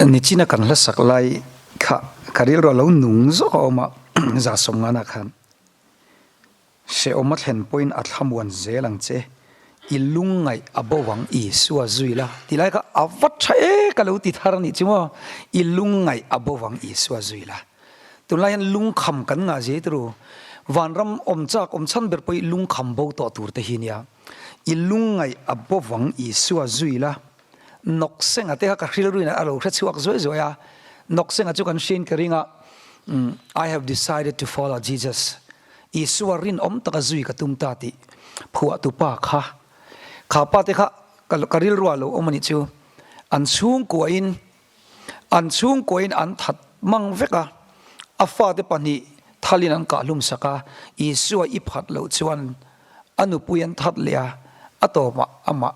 Nichina kan hla sak lai kha ka rilru a lo nung zawk a awm a, 150 ah khan hrehawm a thlen pawhin a thlamuan zel ang che, i lungngaih a bo ang Isua zui la tih lai kha a va tha e ka lo ti thar a nih chu maw, i lungngaih a bo ang Isua zui la. Tunlai hian lungkham kan ngah zia turu, vanram awm chak awm chhan ber pawh hi lungkham bo tawh tur te hi nia, i lungngaih a bo ang Isua zui la. Nawksenga te kha ka hrilruin a lo hre chhuak zuai zuai a, Nawksenga chu kan hriain ka ring a, I have decided to follow Jesus, Isua rinawm taka zui ka tum ta tih phuahtu pa kha, kha pa te kha ka rilru ah lo awm a nih chu, an chhungkuain an chhungkuain an that mang vek a, a fate pahnih thalin an kah hlum sak a, Isua i phat loh chuan A nupui an that leh a, a tawpah amah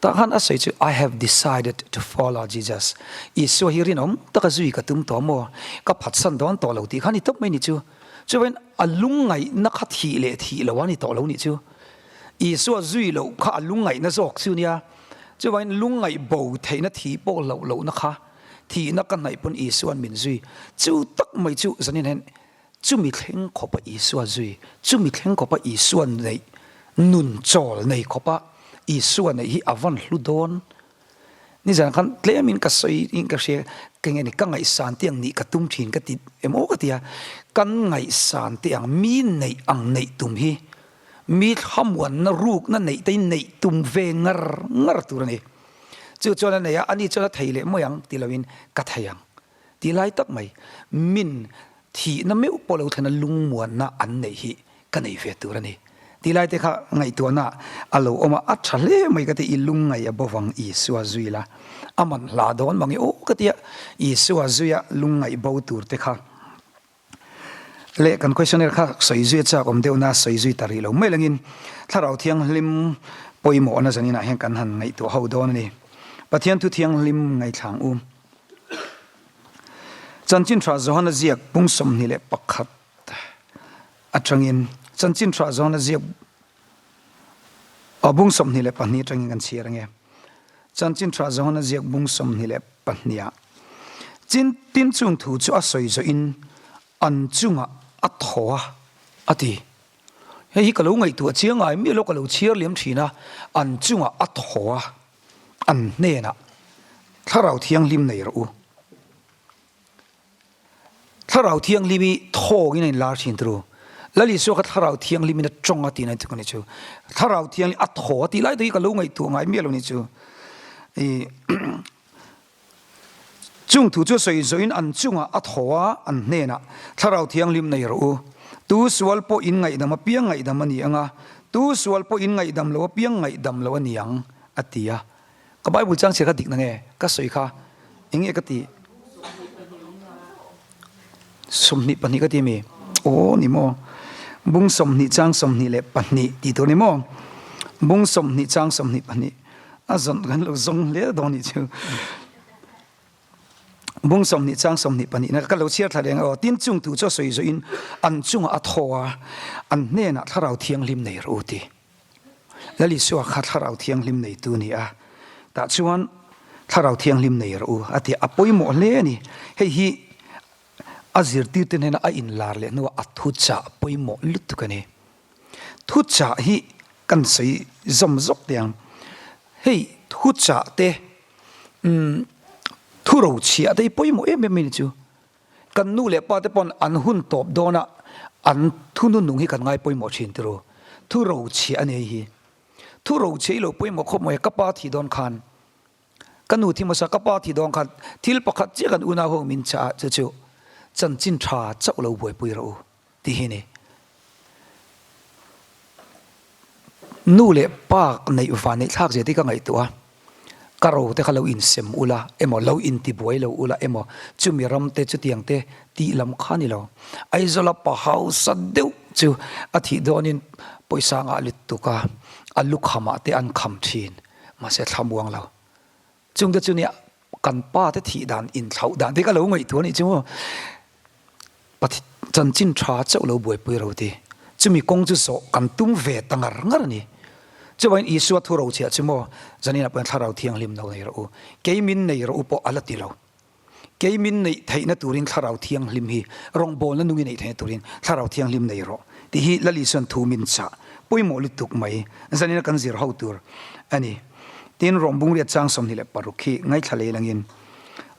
tah khan a sawi chu, I have decided to follow Jesus. Isua hi rinawm taka zui ka tum tawh maw? Ka phatsan dawn tawh lo tih kha ni tawp mai ni chu. Chuvain a lungngaihna kha thih leh thih lo a ni tawh lo nih chu. Isua zui loh kha a lungngaihna zawk chu nia. Chuvain lungngaih bo theihna thih pawh loh lohna kha thihna ka hnaih pawn Isua'n min zui. Chu tak mai chu zanin hian Chumi thleng khawpa Isua zui, chumi thleng khawpa Isua neih, nun chawl nei khawpa Isua neih hi a van hlu dawn. Nizan khan tlemin ka sawi in ka hria, ka nge ni, ka ngaihsan te ang nih ka tum thin ka ti em aw ka ti a, kan ngaihsan te ang, mi neih ang neih tum hi, mi thlamuanna rukna neih te hi neih tum ve ngar ngar tur a ni. Chu chuan a nei a, ani chuan a thei leh mai ang ti loin ka thei ang. Ti lai tak mai, min thihna meuh pawh lo thlen a lungmuanna an neih hi ka nei ve tur a ni. Ti lai te kha ngaihtuahna a lo awm a, a tha hle mai ka ti, i lungngaih a bovang Isua zui la, a man hla dawn mang i aw ka ti a, Isua zuia lungngaih bo tur te kha leh kan questionnaire kha sawi zui a chak awm deuh na sawi zui ta rih lo mai langin Thlarau Thianghlim pawimawhna zaninah hian kan han ngaihtuah ho dawn a ni. Pathian thu thianghlim ngaithlang u. Chanchin Tha Johana ziak bung 21 atangin Chanchin Tha Johana ziak bung 22 atangin kan chhiar ange. Chanchin Tha Johana ziak bung 22 ah Chin tin chung thu chu a sawi zawhin an chungah a thaw a a ti. Hei hi ka lo ngaihtuah chiang ngai miah lo ka lo chhiar liam thin a, an chungah a thaw a. An hnenah, Thlarau Thianghlim nei rawh u. Thlarau Thianghlim hi thawngin a inlar thin turu. Lal Isua kha Thlarau Thianghlimin a tawng a tih na chu ni chu. Thlarau Thianghlim a thaw a tih lai te hi ka lo ngaihtuah ngai miah lo ni chu. I Chung thu chu sawi zawhin an chungah a thaw a, an hnenah, Thlarau Thianghlim nei rawh u. Tu sual pawh in ngaihdam apiang ngaihdam a ni ang a, tu sual pawh in ngaihdam lo apiang ngaihdam lo a ni ang, a ti a. Ka Bible chang chhiar kha dik na nge? Ka sawi kha eng nge ka ti? 22 ka ti mi? Aw ni maw? Bung 20 chang 22 tih tur ni maw? Bung 20 chang 22. A zawnh kan lo zawng hle dawn nih chu. Bung 20 chang 22 na ka lo chhiar thla reng aw. Tin chung tu chu a sawi zawhin an chungah a thaw a, an hnenah Thlarau Thianghlim nei rawh u ti. Lal Isua kha Thlarau Thianghlim neitu ni a, tah chuan Thlarau Thianghlim nei rawh u a ti a, a pawimawh hle a ni. Hei hi a zirtirte hnena a inlar leh hnuah a thuchah pawimawh lutuk a ni. Thuchah hi kan sawi zawm zawk teh ang. Hei thuchah te umm thu rochhiah te hi pawimawh em em a ni chu. Kan nu leh pa te pawn an hun tawp dawnah an thu nunung hi kan ngai pawimawh thin tiro. Thu rochhiah a ni hei hi. Thu rochhiah i lo pawimawh khawp mai a, ka pa thih dawn khan ka nu thi hmasa ka pa thi dawn khan thil pakhat chiah kan unau ho min chah a chu chu chanchin tha chauh lo buaipui rawh u tih hi ni. Nu leh pa neih van neih thlak zia te ka ngaihtuah a, ka ro te kha lo insem ula emaw lo intibuai lo ula emaw chumi ram te chutiang te tih lam kha ni lo. Aizawla pa hausa deuh chu a thih dawnin pawisa ngah lutuk a, a lukhamah te an kham thin. Mahse thlamuang lo. Chungte chu nia kan pa te thih dan inthlauh dan te ka lo ngaihtuah anih chu maw. Pathi chanchin tha chauh lo buaipui ro ti. Chumi kawng chu zawh kan tum ve ta ngar ngar a ni. Chuvangin Isua thu ro chhiah chu maw Zaninah pawhin Thlarau Thianghlim no nei rawh u. Kei min nei rawh u pawh a la ti lo. Kei min neih theihna turin Thlarau Thianghlim hi rawngbawlna nung i neih theihna turin Thlarau Thianghlim nei rawh tih hi Lal Isuan thu min chah pawimawh lutuk mai zanina kan zir ho tur a ni. Tin, Rawmbungriat chang 26 hi ngaithla lei langin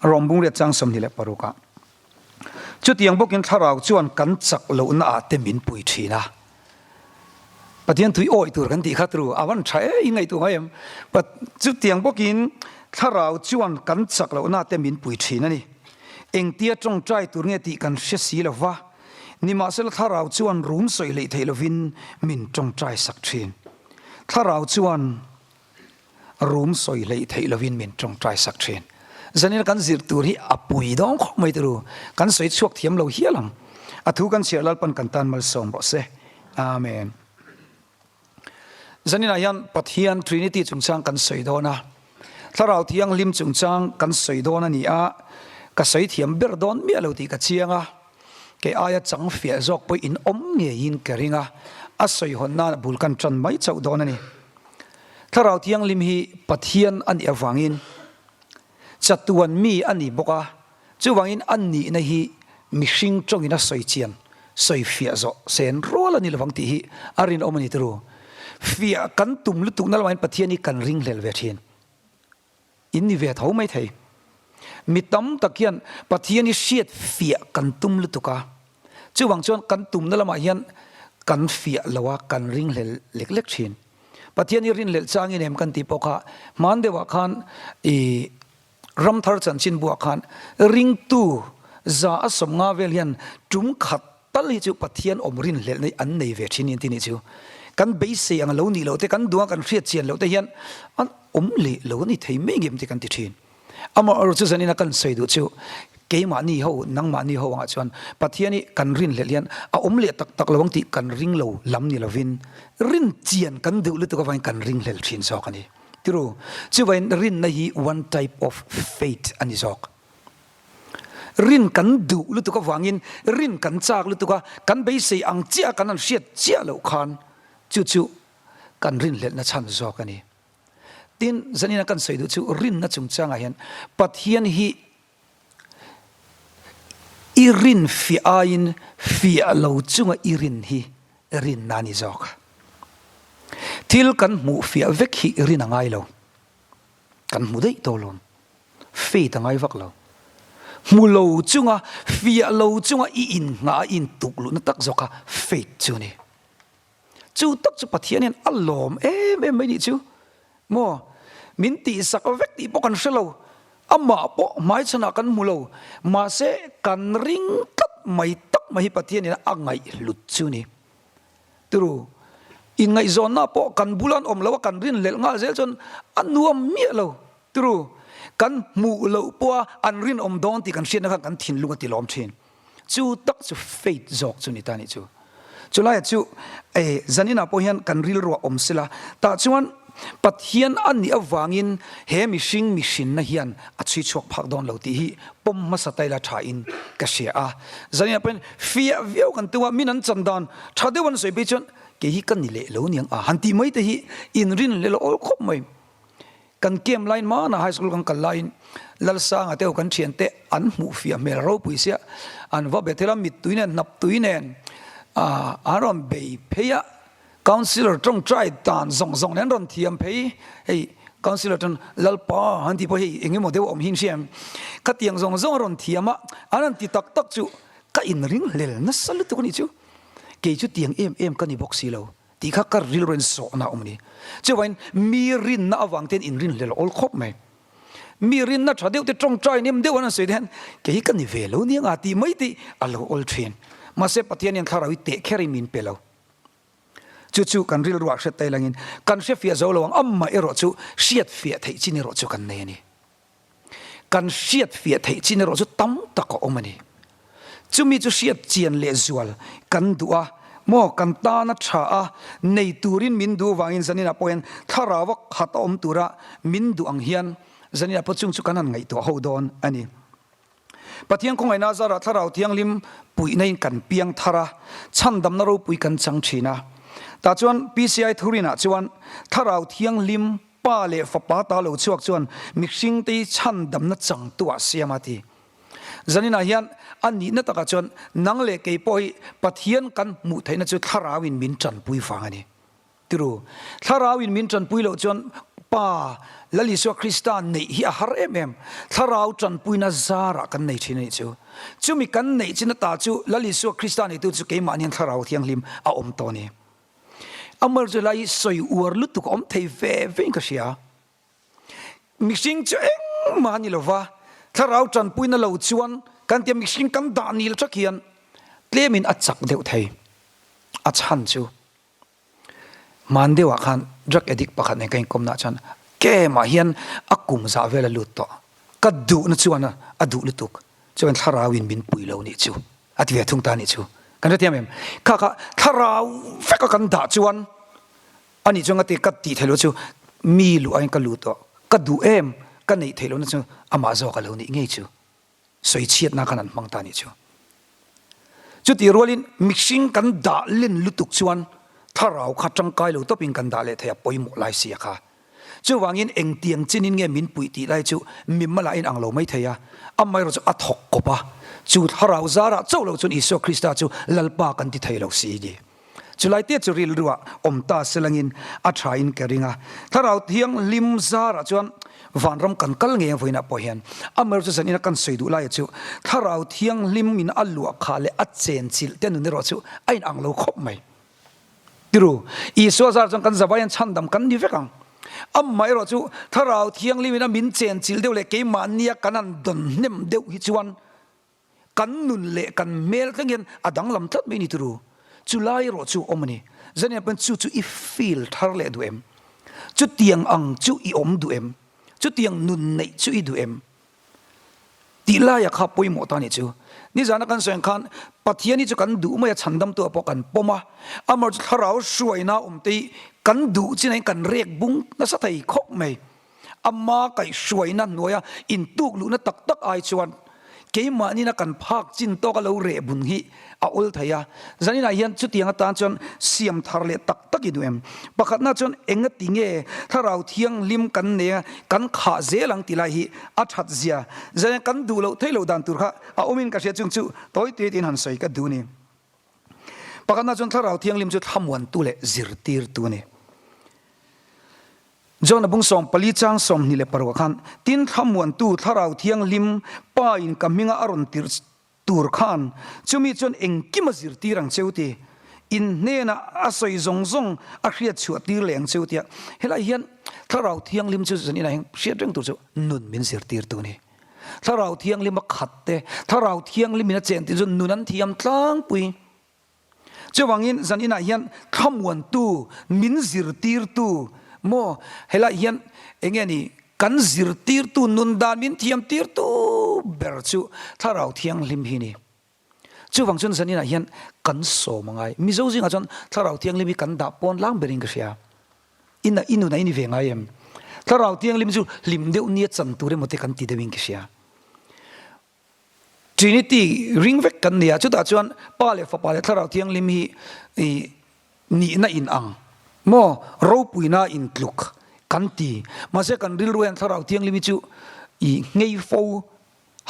Rawmbungriat chang 26 ah chutiang bawkin Thlarau chuan kan chak lohna ah te min pui thin a. Pathian tui awih tur kan tih kha tru a van tha e i ngaihtuah ngai em? Chutiang bawkin Thlarau chuan kan chak lohna te min pui thin a ni. Engtia tawngtai tur nge tih kan hre si lo va, nimahsela Thlarau chuan rum sawi hleih theih lovin min tawngtai sak thin. Thlarau chuan Rum sawi hleih theih lovin min tawngtai sak thin. Zanina kan zir tur hi a pui dawng khawp mai turu. Kan sawi chhuak thiam lo hial ang. A thu kan chhiar Lalpan kan tan malsawm rawh se. Amen. Zaninah hian Pathian Trinity chungchang kan sawi dawn a. Thlarau Thianghlim chungchang kan sawi dawn a ni a. Ka sawi thiam ber dawn miah lo tih ka chiang a. Kei aia chang fiah zawk pawh in awm ngeiin ka ring a. A sawi hawn nan a bul kan tan mai chauh dawn a ni. Thlarau Thianghlim hi Pathian a nih avangin chatuan mi a ni bawk a, chuvangin a nihna hi mihring tawngin a sawi chian, sawi fiah zawh sen rual a ni lovang tih hi a rinawm a ni turu. Fiah kan tum lutukna lamah hian Pathian hi kan ringhlel ve thin. In ni ve tho mai thei. Mi tam tak hian Pathian hi hriat fiah kan tum lutuk a, chuvang chuan kan tumna lamah hian kan fiah lo a, kan ringhlel lek lek thin. Pathian hi rinhlelh changin em kan tih pawh kha hman deuhah khan i Ramthar chanchin buah khan ringtu za a 50 vel hian tum khat tal hi chu Pathian awm rinhlelh nei an nei ve thin in ti nih chu. Kan beisei ang lo nih loh te, kan duh a kan hriat chian loh te hian an awm leh lo a ni thei mai ngem te kan ti thin. Amaherawh chu zanin a kan sawi duh chu keimahni ho, nangmahni ho angah chuan Pathian hi kan rinhlelh hian a awm leh tak tak lo ang tih kan ring lo lam ni lovin rin chian kan duh lutuk avangin kan ringhlel thin zawk a ni. Tiru, chuvain rinna hi one type of faith a ni zawk. Rin kan duh lutuk avangin rin kan chak lutuk a, kan beisei ang chiah a kan han hriat chiah loh khan chu chu kan rinhlelhna chhan zawk a ni. Tin, zanina kan sawi duh chu rinna chungchangah hian Pathian hi i rin fiah aiin fiah lo chunga i rin hi rinna a ni zawk a. Thil kan hmuh fiah vek hi rin a ngai lo. Kan hmu daih tawh lawm. Faith a ngai vak lo. Hmu lo chunga, fiah lo chunga i innghah a intuk luhna tak zawk kha faith chu a ni. Chu tak chu Pathian hian a lawm em em mai nih chu. Maw? Min tihsak vek tih pawh kan hre lo. Amah pawh hmaichhanah kan hmu lo. Mahse kan ring tlat mai tak mai hi Pathian in a ngaihhlut chu ni. Turu, inngaihzawnna pawh kan bula an awm lo a, kan rinhlelh nghal zel chuan a nuam miah lo. Turu, kan hmuh loh pawha an rinawm dawn tih kan hriatna khan kan thinlung a tilawm thin. Chu tak chu faith zawk chu ni ta nih chu. Chulaiah chu e zaninah pawh hian kan rilruah awm sela, tah chuan Pathian a nih avangin he mihring mihrinna hian a chhui chhuak phak dawn lo tih hi pawm hmasa ta ila thain ka hria a. Zaninah pawhin fiah viau kan tum a, min an chan dan tha deuh an sawi phei chuan kei hi ka ni leh lo niang a han tih mai te hi inrinhlel a awl khawp mai. Kan camp laiin mana high school kan kal laiin Lalsanga te ho kan thian te an hmuh fiah hmel ropui sia an va be thel a, mittui nen hnaptui nen an rawn bei phei a, councillor tawngtai dan zawng zawng nen an rawn thiam phei, hei councillor chuan Lalpa an tih pawh hei eng emaw deuh a awm hi an hria em, khatiang zawng zawng a rawn thiam a, an rawn ti tak tak chu ka inringhlel nasa lutuk a nih chu, kei chu tiang em em ka ni bawk si lo. Tih kha ka rilru in sawhna a awm a ni. Chuvain mi rinna avang te hian inrinhlel a awl khawp mai. Mi rinna tha deuh te tawngtai nem deuh an han sawi te hian kei hi ka ni ve lo nia nga tih mai te a lo awl thin. Mahse Pathian hian thlarau hi teh kher in min pe lo. Chu chu kan rilruah hriat tai langin kan hrefiah zo lo ang amah erawh chu hriatfiah theih chin erawh chu kan nei a ni. Kan hriat fiah theih chin erawh chu tam tak a awm a ni. Chumi chu hriat chian leh zual kan duh a, maw kan tana tha a, nei turin min duh vangin zaninah pawh hian thlarau a khat a awm tura min duh ang hian zaninah pawh chung chu kan han ngaihtuah ho dawn a ni. Pathian khawngaihna zarah thlarau thianghlim puihna in kan piang thar a, chhandamna ropui kan chang thin a. Tah chuan PCI thurinah chuan thlarau thianghlim Pa leh Fapa ta lo chhuak chuan mihringte hi chhandamna changtu ah siam a ti. Zaninah hian a nihna takah chuan nang leh kei pawh hi Pathian kan hmuh theihna chu thlarauin min tanpui vang a ni. Tiru, thlarauin min tanpui loh chuan Pa Lal Isua Krista neih hi a har em em. Thlarau tanpuina zarah kan nei thin a nih chu. Chumi kan neih chin ata chu Lal Isua Krista neitu chu keimahnian thlarau thianghlim a awm tawh a ni. Amaherawhchu chu helai hi sawi uar lutuk a awm thei ve vein ka hria. Mihring chu engmah a ni lo va, thlarau tanpuina lo chuan kan tia mihring kan dah nil thak hian tlemin a chak deuh thei. A chhan chu hman deuhah khan drug addict pakhat nen ka inkawmnaah chuan kemah hian a kum zah vel a lut tawh. Ka duhna chuan a duh lutuk chuan thlarauin min pui lo nih chu a ti ve thung ta nih chu. Kan hrethiam em? Kha kha thlarau veka kan dah chuan A nih chuan ka ti ka tih theih loh chu mi luh aiin ka luh tawh, ka duh em ka neih theih lohna chu amah zawk a lo nih ngei chu sawi chhiatna khan an hmang ta nih chu. Chutih rualin mihring kan dah len lutuk chuan thlarau kha tangkai lo tawpin kan dah leh thei a pawimawh lai sia kha. Chuvangin engtiang chinin nge min puih tih lai chu mimala in ang lo mai thei a, amaherawh chu a thawk kawp a, chu thlarau zarah chauh loh chuan Isua Krista chu Lalpa kan ti thei lo si ni. Chulai te chu rilruah awm ta selangin a thain ka ring a. Thlarau Thianghlim zarah chuan vanram kan kal ngei a vawiinah pawh hian. Amaherawh chu zanina kan sawi duh laia chu Thlarau Thianghlim in a luah khah leh a chenchilh te nun erawh chu a inang lo khawp mai. Tiru, Isua zarah chuan kan zavaiin chhandam kan ni vek ang. Amaherawh chu Thlarau Thianghlim in a min chenchilh deuh leh keimahnia kan han dawn hnem deuh hi chuan Kan nun leh kan hmel thleng hian a danglam tlat mai ni turu. Chu lai erawh chu awm a ni. Zaniah pawn chu chu i feel thar leh duh em? Chutiang ang chu i awm duh em? Chutiang nun neih chu i duh em? Tih laia kha pawimawh ta nih chu. Nizana kan sawi ang khan Pathian hi chu kan duh mai a, chhandamtu ah pawh kan pawm a. Amaherawhchu thlarau hruaina awm te hi kan duh chin ah hian kan rek bung nasa thei khawp mai. Ama kaihhruaina hnuaia intukluhna tak tak ai chuan keimahnin a kan phak chin tawk a lo reh bun hi a awl thei a. Zaninah hian chutiang atan chuan siam thar leh tak tak i duh em? Pakhatna chuan engati nge thlarau thianghlim kan nei a, kan khah zel ang ti lai hi a that zia. Zanin kan duh loh theih loh dan tur kha a awmin ka hria chung chu tawi tui tiin han sawi ka duh ni. Pakhatna chuan thlarau thianghlim chu thlamuantu leh zirtirtu a ni. John-a bung 14 chang 26 khan, Tin thlamuantu Thlarau Thianghlim Pa in ka hminga a rawn tirh tur khan, chumi chuan engkim a zirtir ang cheu ti, in hnenah a sawi zawng zawng a hriat chhuah tir leh ang cheu tia. Helai hian Thlarau Thianghlim chu zan inah hian hriat reng tur chu nun min zirtirtu a ni. Thlarau Thianghlim a khat te, Thlarau Thianghlim in a chen tih chu nun an thiam tlangpui. Chuvangin zan inah hian thlamuantu, min zirtirtu maw helaiah hian eng nge ni kan zirtirtu nun dan min thiamtirtu ber chu Thlarau Thianghlim hi ni. Chuvang chuan zan inah hian kan sawm a ngai. Mizo zingah chuan Thlarau Thianghlim hi kan dah pawn lang berin ka hria. Ina i nunah i ni ve ngai em? Thlarau Thianghlim chu hlim deuh nia chan tur emaw te kan ti deuhin ka hria. Trinity ring vek kan ni a, chutah chuan Pa leh Fapa leh Thlarau Thianghlim hi i nihna in ang maw, ropuina in tluk kan ti. Mahse kan rilru hian Thlarau Thianghlim hi chu i nghei fo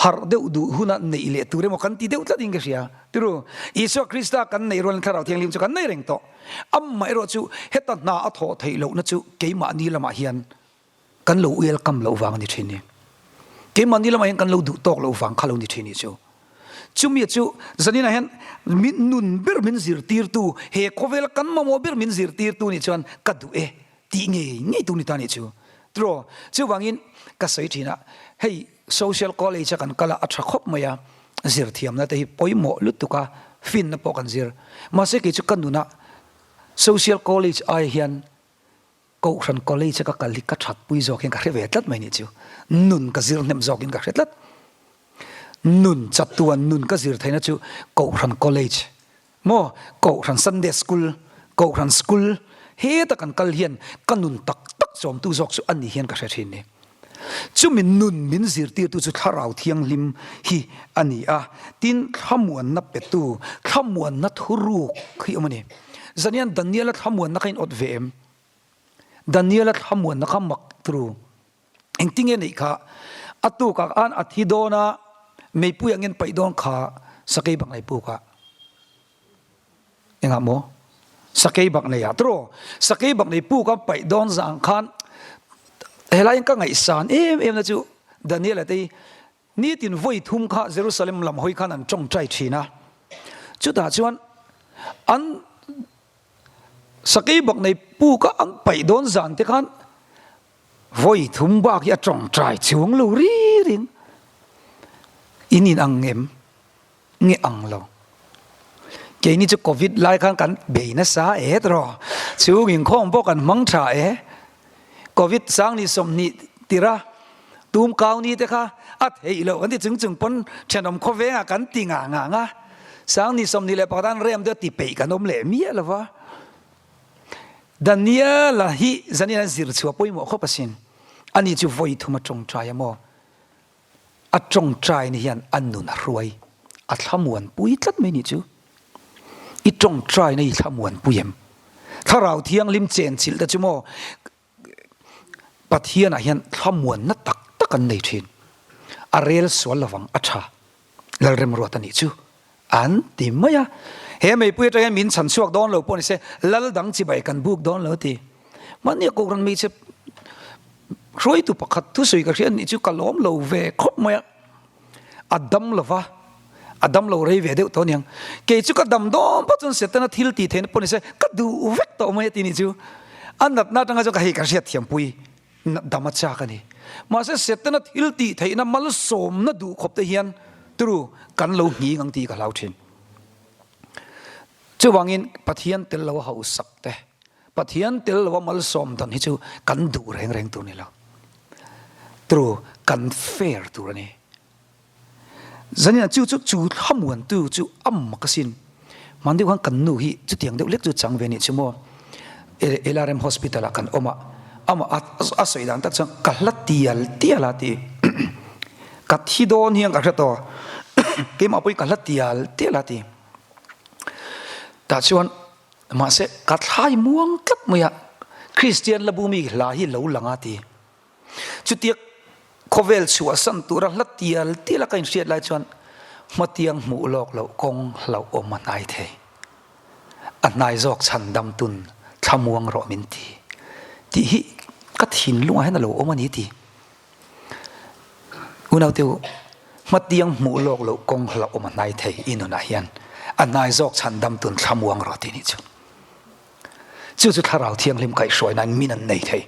harh deuh duh huna neih leh tur emaw kan ti deuh tlat in ka hria. Tiru, Isua Krista kan neih rualin Thlarau Thianghlim chu kan nei reng tawh. Amaherawh chu heta hna a thawh theih lohna chu keimahni lamah hian Kan lo welcome loh vang a ni thin ni. Keimahni lamah hian kan lo duh tawk loh vang kha lo ni thin ni chu. Chumi chu zaninah hian min nun ber min zirtirtu, he khawvela kan mamawh ber min zirtirtu nih chuan ka duh e tih ngei ngei tur ni ta nih chu. Tiraw? Chuvangin ka sawi thin a, hei social college a kan kal a, a tha khawp mai a, zirthiamna te hi pawimawh lutuk a, finna pawh kan zir. Mahse kei chu ka nunah social college ai hian Kohhran college a ka kal hi ka that pui zawk hian ka hre ve tlat mai nih chu. Nun ka zir hnem zawkin ka hre tlat. Nun chatuan nun ka zir theihna chu Kohhran college maw, Kohhran Sunday school, Kohhran school heta kan kal hian ka nun tak tak chawmtu zawk chu a ni hian ka hre thin ni. Chumi nun min zirtirtu chu Thlarau Thianghlim hi a ni a, tin thlamuanna petu, thlamuanna thuruk hi awm a ni. Zanian Daniela thlamuanna kha in awt ve em? Daniela thlamuanna kha mak tru. Engtinge neih kha? A tukah khan a thi dawn a. Meipui angin paih dawn kha sakei bak nei puk ah. Engah maw? Sakei bak nei ah tiraw? Sakei bak nei puk a paih dawn zang khan helaiin ka ngaihsan em em na chu Daniel-a te hi nitin vawi thum kha Jerusalem lam hawi khan an tawngtai thin a. Chutah chuan an sakei bak nei puk a an paih dawn zan te khan Vawi thum bak hi a tawngtai chuang lo ririn in in ang em nge ang lo. Keini chu Covid lai khan kan bei nasa e tawh chhung inkhawm pawh kan hmang tha e. Covid sangni 20 tira tum kau ni te kha a theih loh kan ti chung chung pawn thenawm khawvengah kan ti ngah ngah nga. Sangni 21 an rem deuh ti peih kan awm leh miah lova. Daniela hi zanin an zir chhuah pawimawh khawp asin. Ani chu vawi thum a tawngtai a maw? A tawngtai ni hian a nun a hruai, a thlamuan pui tlat mai nih chu. I tawngtai na i thlamuan pui em? Thlarau Thianghlim chenchilh te chu maw Pathianah hian thlamuanna tak tak an nei thin. A rel sual lovang a tha. Lalremruat a nih chu an ti mai a. He meipui atang hian min chhan chhuak dawn lo pawh ni se, lal dang chibai kan buk dawn lo a ti. Mahni a Kohhran hmeichhe hruaitu pakhat thusawi ka hria nih chu ka lawm lo ve khawp mai a. A dam lo va, a dam lo rei ve deuh tawh aniang. Kei chu ka dam dawn phawt chuan Setana thil tih theihna pawh ni se, ka duh vek tawh mai a ti nih chu. A natna atanga chuan ka hei ka hriat thiampui dam a chak a ni. Mahse Setana thil tih theihna malsawmna duh khawp te hian turu kan lo nghing ang tih ka hlau thin. Chuvangin Pathian tel lo a hausak te, Pathian tel lo a malsawm dan hi chu kan duh reng reng tur ni lo. Turu kan fair tur a ni. Zanin chu chu chu thlamuantu chu a mak asin. Hman deuh khan kan nu hi chutiang deuh lek chu chang ve nih chu maw. LRM Hospital ah kan awm a, amah a sawi dan tak chuan ka hla tial tial a ti. Ka thi dawn hian ka hre tawh. Keimah pawhin ka hla tial tial a ti. Tah chuan mahse ka thlai muang tlat mai a, Kristian la bumi hla hi lo lang a ti. Chutia khawvel chhuahsan tura hla tial tial a ka inhriat lai chuan hmatiang hmuh lawk loh kawng hlauhawm a hnai thei. A hnai zawk chhan dam tun thlamuang rawh min ti tih hi ka thinlungah hian a lo awm a ni ti. Unaute u, hmatiang hmuh lawk loh kawng hlauhawm a hnai thei i nunah hian a hnai zawk chhan dam tun thlamuang rawh tih nih chu. Chu chu Thlarau Thianghlim kaihhruainain min an nei thei.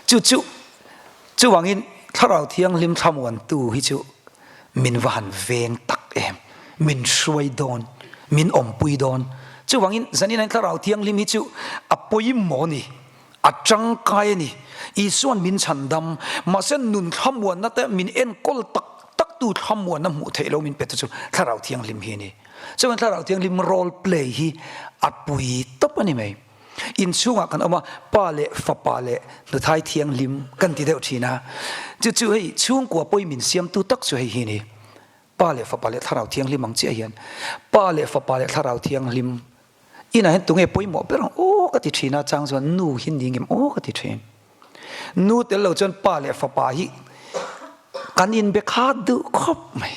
Chu chu chuvangin Thlarau Thianghlim thlamuantu hi chu min va han veng tak em, min hruai dawn, min awmpui dawn. Chuvangin zanin Thlarau Thianghlim hi chu a pawimawh a ni. A tangkai a ni. Isua'n min chhandam, mahse nun thlamuanna te min enkawl tak tak tu thlamuanna hmuh theih lo min pe tu chu Thlarau Thianghlim hi a ni. Chuan Thlarau Thianghlim role play hi a pui tawp a ni mai. Inchhungah kan awm a, Pa leh Fapa leh Hnuthai Thianghlim kan ti deuh thin a. Chu chu hei chhungkua pawi min siamtu tak chu hei hi a ni. Pa leh Fapa leh Thlarau Thianghlim ang chiah hian Pa leh Fapa leh Thlarau Thianghlim Inah hian tunge pawimawh ber ang aw ka ti thin a, chang chuan nu hi ni ngem aw ka ti thin. Nu tel lo chuan pa leh fapa hi kan inbe khat duh khawp mai,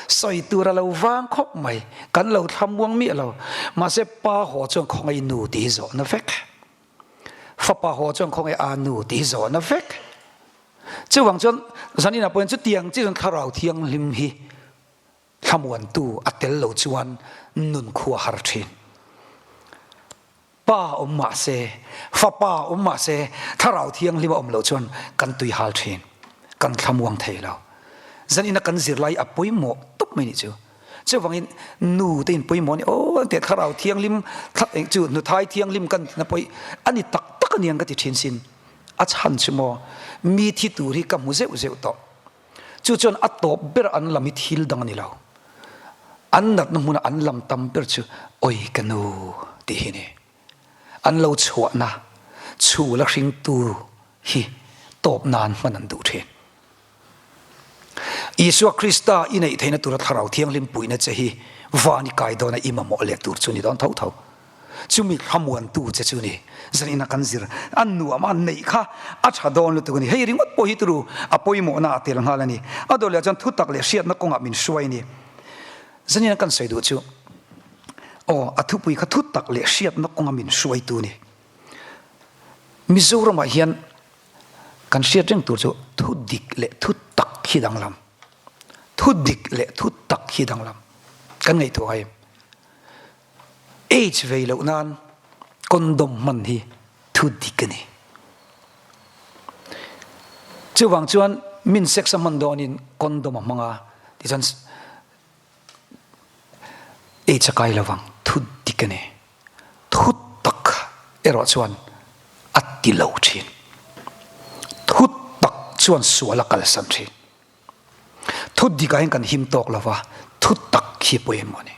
sawi tur a lo vang khawp mai, kan lo thlamuang miah lo. Mahse pa haw chuan khawngaih nu tih hi zawhna vek, fapa haw chuan khawngaih a nu tih hi zawhna vek. Chuvang chuan zaninah pawhin chutiang chi chuan thlarau thianghlim hi Thlamuantu a tel lo chuan nun khu a har thin. Pa awm mah se, Fapa awm mah se, Thlarau Thianghlim a awm loh chuan kan tui hal thin, kan thlamuang thei lo. Zanina kan zirlai a pawimawh tawp mai nih chu. Chuvangin nu te in pawimawh a ni aw an tih Thlarau Thianghlim chu Hnuthai Thianghlim kan tina pawih a ni tak tak a niang ka ti thin sin. A chhan chu maw mi thi tur hi ka hmu zeuh zeuh tawh. Chu chuan a tawp ber an lam hi thil dang a ni lo. An natna hmuna an lam tam ber chu Oi ka nu tih hi a ni. An lo chhuahna chhul a hringtu hi tawp nan hman an duh thin. Isua Krista i neih theihna tura Thlarau Thianghlim puihna che hi van i kai dawna i mamawh leh tur chu ni dawn tho tho. Chumi thlamuantu che chu ni. Zanina kan zir a nuam a neih kha a tha dawn lutuk a ni. Hei ringawt pawh hi turu a pawimawhna a tel nghal a ni. A dawleh chuan thutak leh hriatna kawngah min hruai a ni. Zanina kan sawi duh chu aw a thupui kha thutak leh hriatna kawnga min hruaitu a ni. Mizoramah hian kan hriat reng tur chu thudik leh thutak hi danglam. Thudik leh thutak hi danglam. Kan ngaihtuah ngai em? Aids vei loh nan condom hman hi thu dik a ni. Chuvang chuan min sex a hman dawnin condom a hmang a, tichuan aids a kai lovang, thu dik a ni. Thu tak erawh chuan a ti lo thin. Thu tak chuan sual a kalsan thin. Thu dikah hian kan him tawk lo va, thu tak hi pawimawh a ni.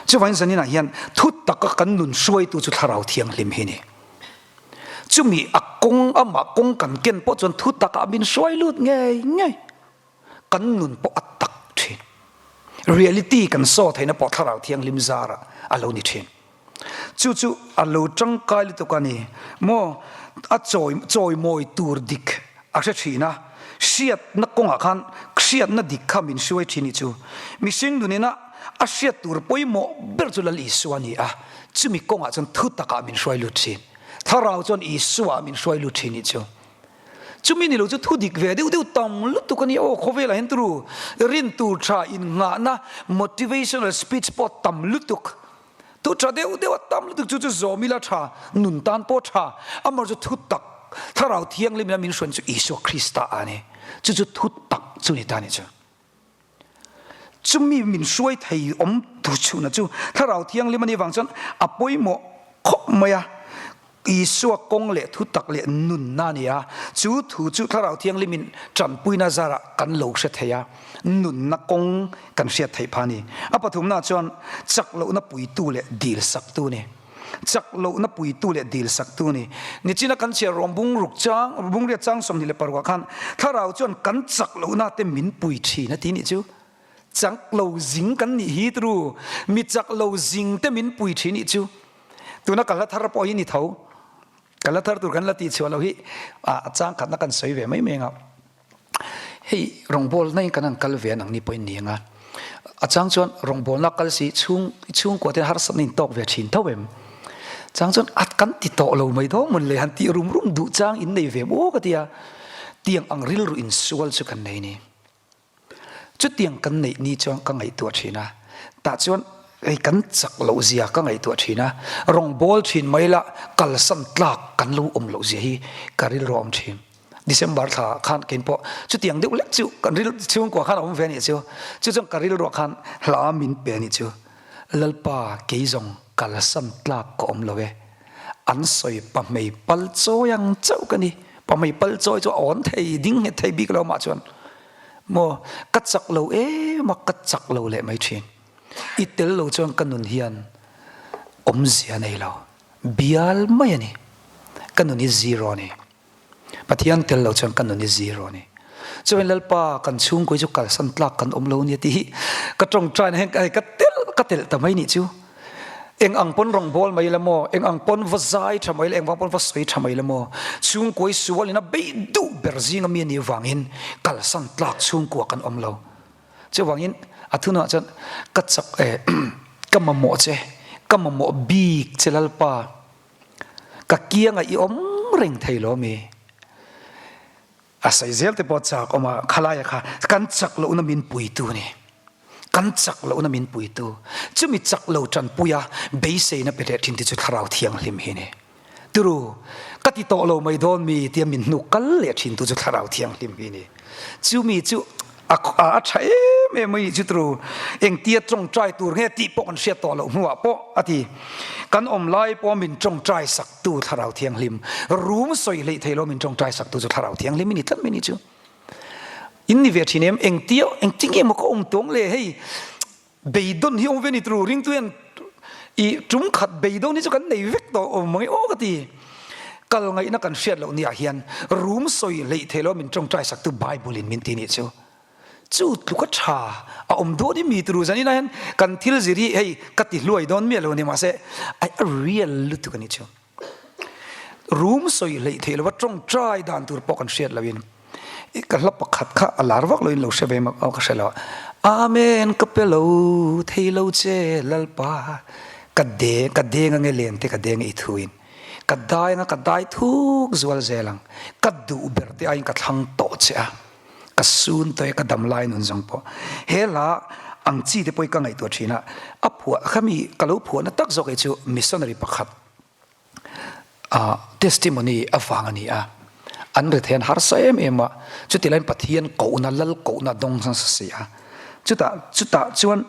Chuvangin zaninah hian thu taka kan nun hruaitu chu Thlarau Thianghlim hi a ni. Chumi a kawng amah kawng kan ken pawh chuan thu takah min hruai lut ngei ngei. Kan nun pawh a tak thin. Reality kan saw theihna pawh Thlarau Thianghlim zarah a lo ni thin. Chu chu a lo tangkai lutuk a ni maw? A chawi chawimawi tur dik a hre thin a, hriatna kawngah khan hriatna dik kha min hruai thin i chu. Mihring nunina a hriat tur pawimawh ber chu Lal Isua a ni a, chumi kawngah chuan thu takah min hruai lut thin. Thlarau chuan Isua min hruai lut thin i chu. Chumi ni lo chu thu dik ve deuh deuh tam lutuk a ni. Aw khawvelah hian turu rin tur tha innghahna motivational speech pawh tam lutuk. Thu tha deuh deuh a tam lutuk chu chu zawm ila tha, nun tan pawh tha. Amah chu thu tak, Thlarau Thianghlim ina min hruain chu Isua Krista a ni. Chu chu thu tak chu ni ta ni chu. Chumi min hruai thei awm tu chhunah chu Thlarau Thianghlim a nih vang chuan a pawimawh khawp mai a. Isua kawng leh thu tak leh nunna a ni a, chu thu chu Thlarau Thianghlimin tanpuina zarah kan lo hre thei a, nunna kawng kan hriat theih phah a ni. A pathumna chuan chak lohna puitu leh dil saktu a ni. Chak lohna puitu leh dil saktu a ni. Nichina kan chhiar rawng bung ruk chang, bung riat chang 26 ah khan Thlarau chuan kan chak lohna te min pui thin a ti nih chu. Chak lo zing kan nih hi tru, mi chak lo zing te min pui thin nih chu. Tuna ka hla thar pawh hi ni tho. Ka hla thar tur kan la tih chhuah loh hi a chang khatna kan sawi ve mai mai ang a. Hei rawngbawlna in kan han kal ve a nangni pawhin ni ang a. A chang chuan rawngbawlna kal si chhung chhungkua te harsatna in tawk ve thin tho em. Chang chuan a kan ti tawh lo mai dawn mawn le han tih rum rum duh chang in nei ve maw ka ti a. Tiang ang rilru insual chu kan nei ni. Chutiang kan neih ni chuan ka ngaihtuah thin a, tah chuan hei kan chak loh zia ka ngaihtuah thin a, rawngbâwl thin mai la kalsan tlak kan lo awm loh zia hi ka rilru a awm thin. December thla ah khan kein pawh chutiang deuh lek chu kan ril chhungkua khan a awm ve a nih chu, chu chuan ka rilruah khan hla min pe a nih chu, Lalpa kei zawng kalsan tlak ka awm lo e, an sawi pahmei pal chawi ang chauh ka ni, pahmei pal chawi chu a awn thei ding nghet thei bik lo mah chuan. Maw, ka chak lo em a, ka chak lo leh mai thin. I tel lo chuan ka nun hian awmzia nei lo, bial mai a ni. Ka nun hi zero a ni. Pathian tel lo chuan ka nun hi zero a ni. Chuan Lalpa kan chhungkawi chu kalsan tlak kan awm lo nia tih hi ka tawngtaina hian ka tel ka telh ta mai nih chu. Eng ang pawn rawngbâwl mai la maw, eng ang pawn va zai ṭha mai la, eng vang pawn va sawi ṭha mai la maw, chhungkuai sualin a beih duh ber zinga mi a nih vangin kalsan tlak chhungkua kan awm lo. Chuvangin a thunuah chuan ka chak e, ka mamawh che, ka mamawh bik che Lalpa, ka kiangah i awm reng thei lo mi? A sawi zel te pawh chak awm a, khalaia kha kan chak lohna min puitu a ni. Kan chak lohna min puitu. Chumi chak lo tanpuia beiseina pe leh thin te chu Thlarau Thianghlim hi a ni. Turu, ka ti tawh lo mai dawn mi tia min hnuk kal leh thin tu chu Thlarau Thianghlim hi a ni. Chumi chu a a tha em em mai chu turu, engtia tawngtai tur nge tih pawh kan hriat tawh loh hnuah pawh a ti. Kan awm lai pawh min tawngtai sak tu Thlarau Thianghlim, rum sawi hleih thei lo min tawngtai sak tu chu Thlarau Thianghlim i ni tlat mai ni chu. In ni ve thin em? Engtia engtin nge maw ka awm tawng le hei beidawn hi awm ve ni turu ringtu hian i tum khat beidawn hi chu kan nei vek tawh awm mang e aw ka ti. Kal ngaihna kan hriat loh ni ah hian rum sawi hleih thei lo min tawngtai sak tu Bible in min ti nih chu. Chu tluk a tha a awm dawn i mi turu zanin ah hian kan thil zir hi hei ka ti hluai dawn miah lo ni mahse a real lutuk a nih chu. Room sawi hleih theih lova tawngtai dan tur pawh kan hriat loin ka hla pakhat kha a lar vak loin lo hre ve mak ka hre lo a. Amen ka pe lo thei lo che Lalpa ka de ka deng ange len te ka deng i thuin ka dai anga ka dai thuk zual zel ang ka duh ber te aiin ka thlang tawh che a. Ka sun tawih a, ka dam lai nun zawng pawh. He hla ang chi te pawh hi ka ngaihtuah thin a, a phuah kha mi ka lo phuahna tak zawk hi chu missionary pakhat testimony avang a ni a. An rethei an harsa em em a, chuti laiin Pathian kohna, Lal kohna a dawng nasa si a. Chutah chutah chuan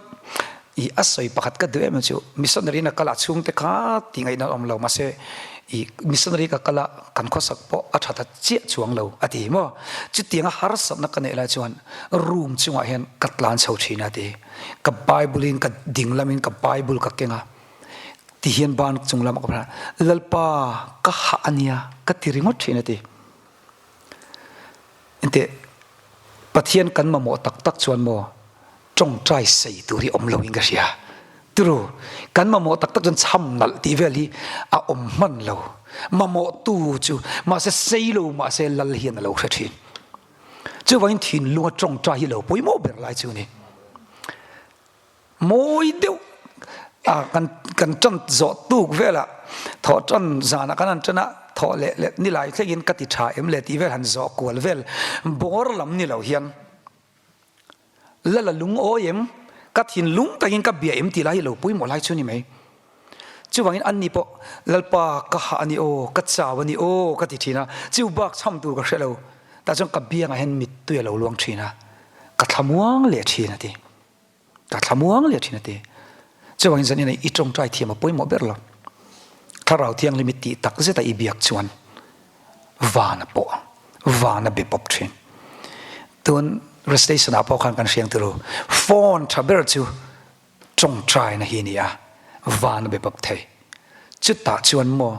i a sawi pakhat ka duh em em chu missionary in a kal a chhungte kha tih ngaihna an awm lo mahse i missionary ka kal a kan khawsak pawh a tha ta chiah chuang lo a ti maw chutianga harsatna ka neih lai chuan room chungah hian ka tlan chho thin a ti ka bible in ka ding lamin ka bible ka keng a ti hian ban chung lamah ka phar a Lalpa ka hah ania ka ti ringawt thin a ti. Engteh, Pathian kan mamawh tak tak chuan maw tawngtai sei tur hi awm lo in ka hria. Turu, kan mamawh tak tak chuan chham nalh tih vel hi a awm hman lo. Mamawh tu chu mahse sei lo mahse lal hian a lo hre thin. Chuvangin thinlunga tawngtai hi lo pawimawh ber lai chu a ni. Mawi deuh a kan kan tan zawh tuk velah thawh tan zanah kan han tan a, thawh leh leh ni lai thlengin ka ti tha em le tih vel han zawh kual vel bawr lam ni lo hian la la lungawi em, ka thinlung takin ka bia em tih lai hi lo pawimawh lai chu ni mai. Chuvangin anni pawh Lalpa ka hah a ni aw, ka chau a ni aw ka ti thin a, chu bak chham tur ka hre lo. Tah chuan ka biangah hian mittui a lo luang thin a, ka thlamuang leh thin a ti. Ka thlamuang leh thin a ti. Chuvangin zanin i tawngtai thiam a pawimawh ber lo. Thlarau Thianghlim i tih tak zeta i biak chuan van a pawh ang, van a be pawp thin. Tun recitation ah pawh khan kan hriang turu, phone tha ber chu tawngtaina hi a ni a, van a be pawp thei. Chutah chuan maw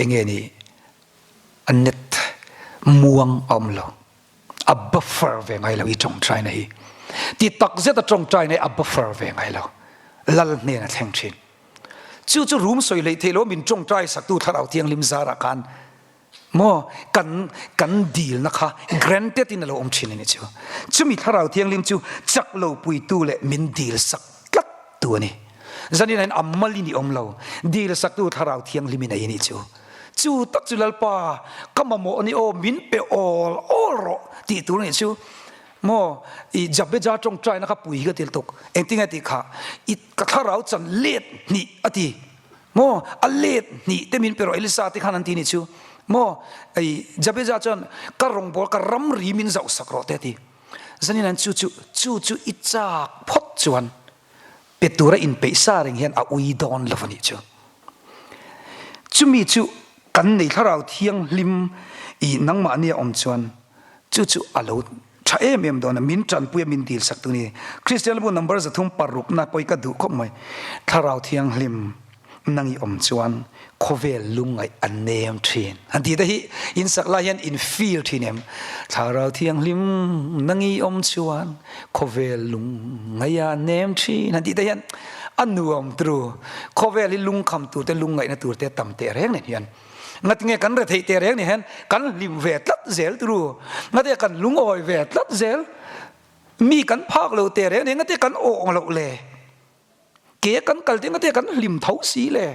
enge ni a net muang a awm lo. A buffer ve ngai lo i tawngtaina hi. Ti tak zet a tawngtaina hi a buffer ve ngai lo. Lal hnen a thleng thin. Chu chu rum sawi hleih theih lo min tawngtai saktu Thlarau Thianghlim zarah khan maw kan kan dilna kha granted in a lo awm thin a ni chu. Chumi Thlarau Thianghlim chu chak lo puitu leh min dil sak tlat tu a ni. Zanin ah hian a malin i awm lo, dil saktu Thlarau Thianghlim in a i nih chu. Chu tak chu Lalpa, ka mamawh a ni aw, min pe awl awl rawh tih tur a nih chu. Maw, i Jabeja tawngtaina kha pui hi ka til tuk. Engtin nge tih kha, i ka thlarau chan let hnih a ti. Maw, a let hnih te min pe rawh Elisa te khan an ti nih chu. Maw, i Jabeja chuan ka rawngbâwl ka ramri min zauhsak rawh te a ti. Zanin an chu chu, chu chu i châk phawt chuan Pe tura inpeih sa reng hian a ui dawn lo a nih chu. Chumi chu kan nei thlarau thianghlim i nangmahnia awm chuan chu chu a lo tha em em dawn a, min tanpui a min dil sak tu ni. Kristian bu number 300 na pawi ka duh khawp mai. Thlarau thianghlim nang i awm chuan khawvel lungngaih a nem thin. Han tih te hi in sak lai hian in feel thin em? Thlarau thianghlim nang i awm chuan khawvel lungngaih a nem thin. Han tih te hian a nuam tru. Khawvel hi lungkham tur te lungngaihna tur te tam teh reng nen hian ngatinge kan retheih teh reng nen hian kan hlim ve tlat zel tru. Ngatinge kan lungawi ve tlat zel. Mi kan phak lo teh reng nen ngatinge kan awng loh le. Ke kan kal ding ate kan hlim tho si le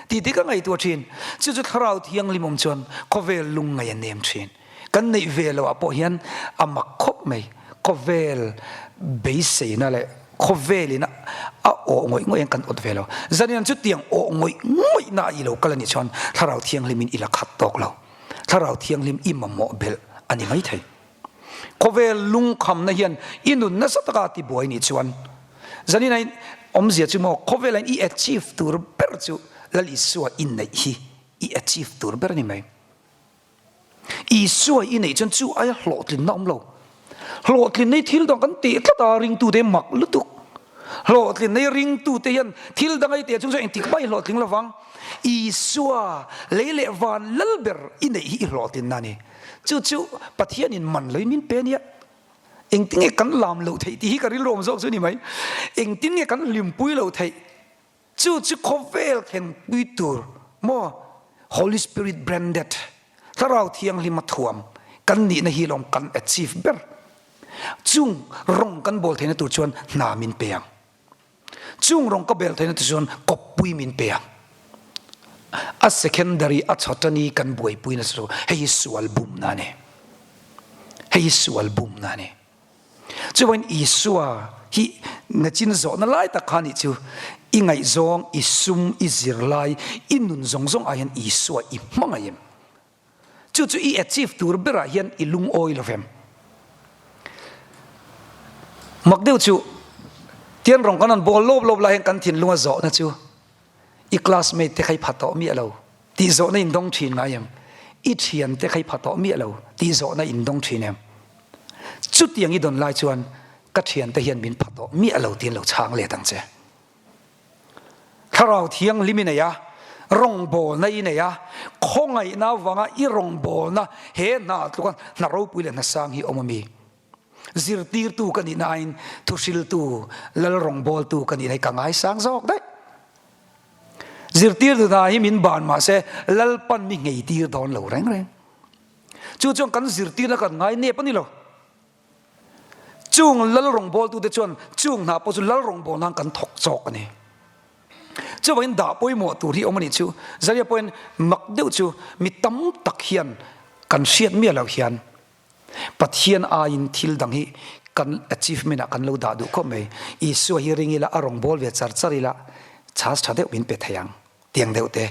ti ti ka ngaihtuah thin. Chu chu thlarau thianghlim awm chuan khawvel lungngaih a nem thin. Kan neih ve loh ah pawh hian a mak khawp mai. Khawvel beiseina leh khawvelin a awh ngawih ngawih hian kan awt ve lo. Zanian chutiang awh ngawih ngawih na i lo kal a nih chuan thlarau thianghlimin i la khat tawk lo. Thlarau thianghlim i mamawh belh a ni maithei. Khawvel lungkhamna hian i nun nasa taka a tibuai nih chuan zanin a awmzia chu maw khawvela i achieve tur ber chu Lal Isua i neih hi i achieve tur ber a ni mai. Isua i neih chuan chu aia hlawhtlinna awm lo. Hlawhtlinna hi thil dang kan teh tlat a ringtute mak lutuk. Hlawhtlinna hi ringtute hian thil dang a i teh chung chuan engtik hmai hlawhtling lovang. Isua lei leh van lal ber i neih hi i hlawhtlinna a ni. Chu chu Pathianin man loin min pe ania. Engtin nge kan lam loh theih tih hi ka rilru awm zawk chu ni mai. Engtin nge kan hlimpui loh theih? Chu chu khawvel thlenpui tur maw Holy Spirit branded Thlarau Thianghlima thuam kan nihna hi lawm kan achieve ber. Chung rawng kan bawl theihna tur chuan hna min pe ang. Chung rawng ka bel theihna tur chuan kawppui min pe ang. A secondary a chhawtani kan buaipuina chu hei hi sual bumna a ni. Hei hi sual bumna a ni. Chuvain Isua hi nachin zawhna lai tak kha nih chu, i ngaihzawng, i sum, i zirlai, i nun zawng zawng ah hian Isua i hmangaih em? Chu chu i achieve tur berah hian i lungawi lo vem? Mak deuh chu, tian rawng kan rawn bawl lawp lawp lai hian kan thinlunga zawhna chu I classmate te kha i pha tawh miah lo tih zawhna in dawng thin ngai em? I thian te kha i pha tawh miah lo tih zawhna in dawng thin em? Chutiang i dawn lai chuan ka thian te hian min pha tawh miah lo tiin lo chhang let ang che. Thlarau Thianghlim i nei a, rawngbawlna i nei a, khawngaihna avanga i rawngbawlna he hna tluka hna ropui leh hna sang hi awm a mi? Zirtirtu ka nih nain thuhriltu, lal rawngbawltu ka nih hi ka ngaisang zawk daih. Zirtirtu hna hi min ban mah se Lalpan mi ngheitir dawn lo reng reng. Chu chuan kan zirtirna kan ngai nep a ni lo. Chung lal rawngbawltute chuan chung hna pawh chu lal rawngbawl nan kan thawk chawk a ni. Chuvangin dah pawimawh tur hi awm a nih chu. Zaria pawhin mak deuh chu mi tam tak hian kan hriat miah loh hian Pathian aiin thil dang hi kan achievement ah kan lo dah duh khawp mai. Isua hi ring ila, a rawn bawl ve char char ila, chance tha deuh min pe thei ang tiang deuh te.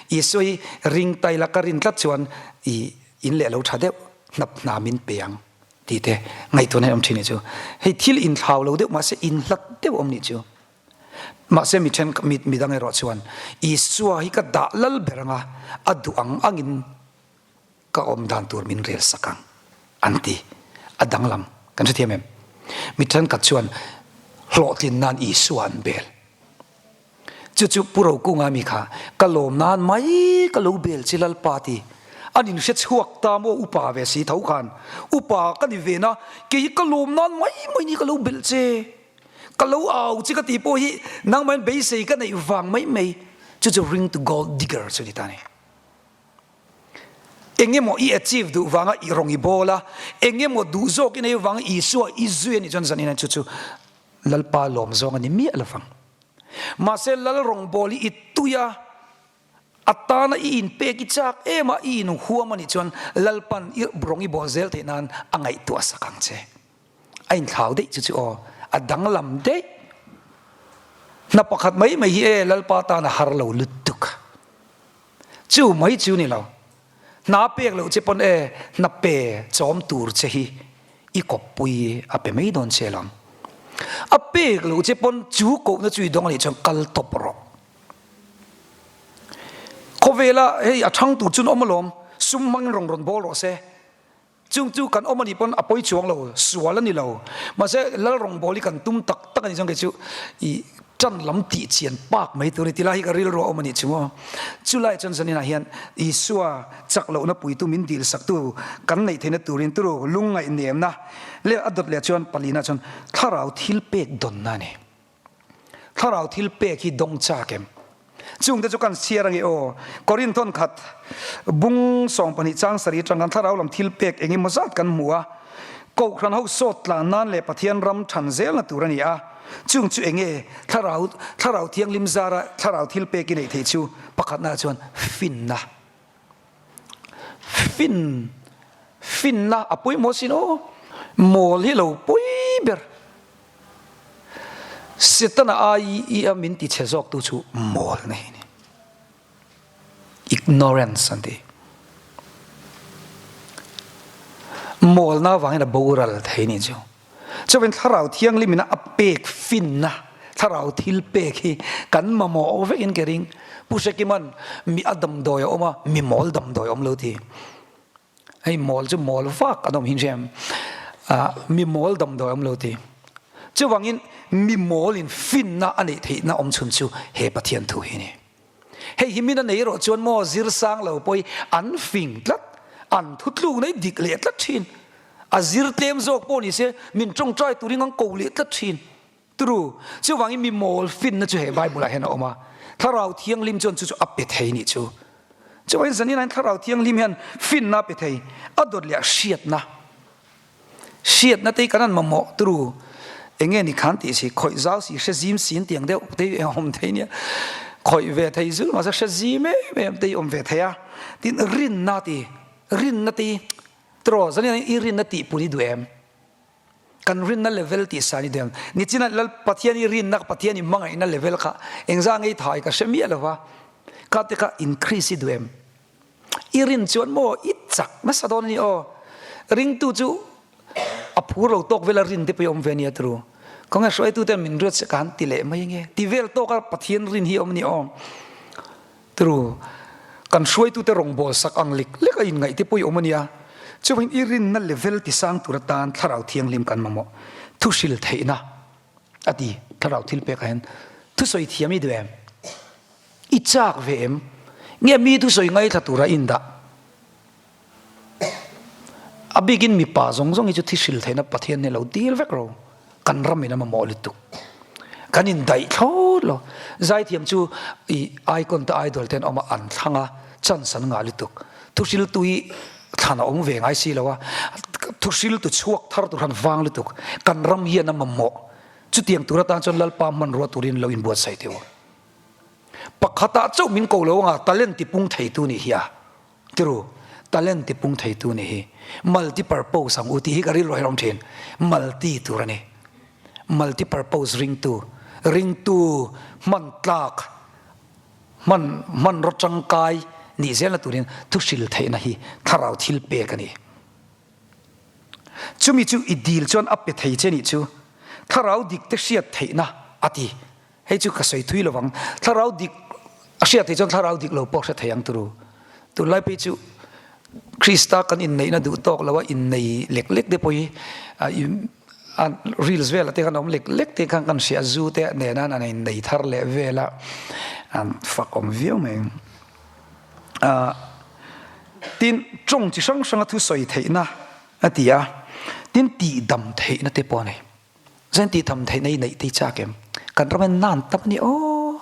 Isua hi ring ta ila, ka rin tlat chuan i in leh lo tha deuh hnap hna min pe ang tih te ngaihtuahna hi awm thin nih chu. Hei thil inthlau lo deuh mahse inhlat deuh awm nih chu. Mahse mi then mi dang erawh chuan Isua hi ka dah lal ber anga a duh ang angin Ka awm dan tur min rel sak ang, an ti. A danglam kan hrethiam em? Mi thenkhat chuan hlawhtlin nan Isua an bel. Chu chu Pu Rokunga mi kha ka lawm nan mai ka lo bel chi Lalpa ti. An inhre chhuak ta maw upa ve si tho khan. Upa ka ni ve na, kei hi ka lawm nan mai mai ni ka lo belh che. Ka lo au chi ka tih pawh hi nangmahin beisei ka neih vang mai mai. Chu chu ring to gold digger chu ni ta ni. Engemaw i achieve duh vanga i rawng i bawl a, engemaw duh zawk i nei vanga Isua i zui a nih chuan zanin chu chu Lalpa lawm zawng a ni miah lo vang. Mahse Lal rawngbawl hi i tui a, a tana i inpek i chak em a, i inhuam a nih chuan Lalpan i rawng i bawl zel theih nan a ngaihtuah sak ang che. A inthlau daih chu chu aw, a danglam daih. Hna pakhat mai mai hi e Lalpa tan a har lo lutuk. Chu mai chu ni lo. Hna pek loh che pawn e, hna pe chawm tur che hi i kawppui a pe mai dawn che lo. A pek loh che pawn chu kohna chu i dawng a nih chuan kal tawp rawh. Khawvela hei a thang tur chu an awm alawm, sum hmangin rawn rawn bawl rawh se. Chung chu kan awm a nih pawn a pawi chuang lo, sual a ni lo. Mahse, Lal rawngbâwl hi kan tum tak tak a nih chuan kei chu i ṭan lam tih chian pâk mai tur a ni. Tilai hi ka rilru a awm a nih chu maw. Chulai chuan zaninah hian Isua chak lohna puitu min dilsaktu kan neih theihna turin turu lungngaih nemna leh a dawt leh chuan palina chuan thlarau thil pek dawnna a ni. Thlarau thil pek hi dawng chak em? Chungte chu kan chhiar ange aw. Korinthon khat bung 12 chang sarih atang kan thlarau lam thil pek eng emaw zat kan hmu a. Kohhran ho sawt tlan nan leh Pathian ram than zelna tur a ni a. Chung chu enge thlarau thlarau thianghlim zara thlarau thil pek i neih theih chu pakhatnaah chuan finna. Fin finna a pawimawh sin aw. Mawl hi lo pawi ber. Setana ai i a min ti chhe zawk tu chu mawl na hi ni. Ignorance an ti. Mawl na vangin a boral thei ni chu. Chuvin thlarau thianghlim ina a pek finna thlarau thil pek hi kan mamawh vekin ka ring. Pu Hrekiman mi a damdawi a awm a, mi mawl damdawi a awm lo ti. Hei mawl chu mawl vak an awm hin hriam. Mi mawl damdawi awm lo ti. Chuvangin mi mawl in finna a neih theihna awm chhun chu he Pathian thu hi a ni. Hei hi min a nei erawh chuan maw zir sang lo pawh hi an fing tlat, an thutlukna hi dik leh tlat thin. A zir tlem zawk pawh ni se min tawngtai turin an ko leh tlat thin. Turu, chuvangin mi mawl finna chu he Bible ah hian a awm a, Thlarau Thianghlim chuan chu chu a pe thei nih chu. Chuvangin zanin ah hian Thlarau Thianghlim hian finna a pe thei, a dawt leh a hriatna. Hriatna te hi kan han mamawh turu, enge ni khan tih si, khawih zau si, hre zim si an tiang deuh te hi awm thei nia. Khawih ve thei zul mahse hre zim em em te hi awm ve thei a. Tin, rinna ti, rinna te hi tiraw zanin ah hian i rinna tihpun i duh em? Kan rinna level tih sa ni deuh. Nichina Lal Pathian i rinna Pathian i hmangaihna level kha engzah ngei thai ka hre miah lova, kha te kha increase i duh em? I rin chuan maw i chak nasa dawn a ni aw. Ringtu chu a phur lo tawk vela rin te pawh i awm ve nia turu. Khawnge hruaitu ten min ruat se ka han ti leh mai ange. Ti vel tawka Pathian rin hi a awm a ni aw. Turu, kan hruaitute rawngbâwl sak ang lek lek a inngaih te pawh i awm a nia. Chuvangin i rinna level tisang tur atan Thlarau Thianghlim kan mamawh. Thu hril theihna a ti. Thlarau thil pekah hian thusawi thiam i duh em? I châk ve em? Nge mi thusawi ngaithla tura i indah? A bikin mipa zawng zawng hi chu thi hril theihna Pathian hi lo dil vek ro. Kan ramin a mamawh lutuk. Kan indaih thlawt lo. Zaithiam chu i icon te idol te an awm a, an thlang a, chance an ngah lutuk. Thuhriltu hi thlan a awm ve ngai si lo a, thuhriltu chhuak thar tur han vang lutuk. Kan ram hian a mamawh. Chutiang tur atan chuan Lalpa hmanrua turin lo inbuatsaih teh u. Pakhatah chauh min ko lo anga talent tipung theitu nih hi a. Tiru, talent ti pung theitu nih hi. Multi purpose ang u tih hi ka rilru hian a awm thin. Multi tur a ni. Multi purpose ringtu, ringtu hman tlak, hman hmanraw tangkai nih zelna turin thu hril theihna hi thlarau thil pek a ni. Chumi chu i dil chuan a pe thei che nih chu. Thlarau dik te hriat theihna a ti. Hei chu ka sawi thui lovang. Thlarau dik a hriat theih chuan thlarau dik lo pawh hre thei ang turu. Tunlai phei chu Krista kan inneihna duh tawk lo a innei lek lek te pawh hi a reels velah te khan a awm lek lek te khan kan hria zu te nena an innei thar leh vel a an fak awm viau mai. Tin, tawng chi hrang hranga thusawi theihna a ti a, tin tihdam theihna te pawh a nei. Zen tih tham theihna i neih tei chak em? Kan ram hian nan tam a ni aw,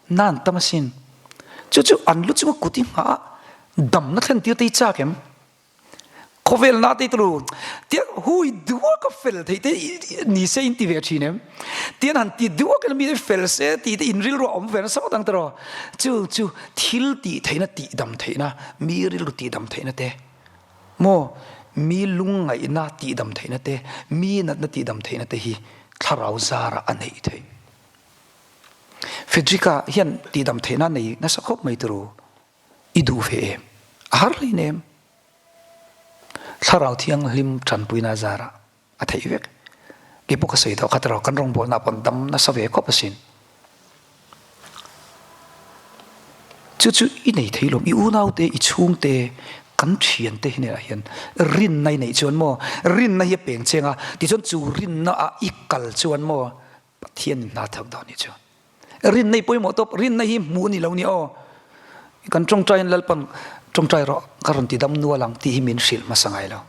nan tam asin. Chu chu an lu chunga kut i nghah a, damna thlen tir tei chak em? Khawvel na tei tulu tia hui duak a fel theih te ni se in ti ve thin em? Tian han ti duak in mi te fel se tih te in rilru a awm ve nasa ngawt ang tiraw? Chu chu thil tih theihna tih dam theihna, mi rilru tih dam theihna te. Maw, mi lungngaihna tihdam theihna te, mi natna tihdam theihna te hi thlarau zarah a neih theih. Frederick-a hian tihdam theihna a nei nasa khawp mai turu, i duh ve em? A har hlei nem. Thlarau thianghlim tanpuina zarah A theih vek. Kei pawh ka sawi tawh kha tiraw, kan rawngbawlna pawh an dam nasa ve khawp asin. Chu chu i nei thei lawm, i unaute, i chhungte, kan thiante hi nenah hian rinna i neih chuan maw, rinna hi a peng cheng a, tichuan chu rinna ah i kal chuan maw, Pathianin hna thak dawn nih chu. Rinna hi pawimawh tawp, rinna hi hmuh ni lo ni aw. Kan tawngtaiin Lalpan tawngtai rawh ka rawn ti dam nual ang tih hi min hrilh hmasa ngai lo.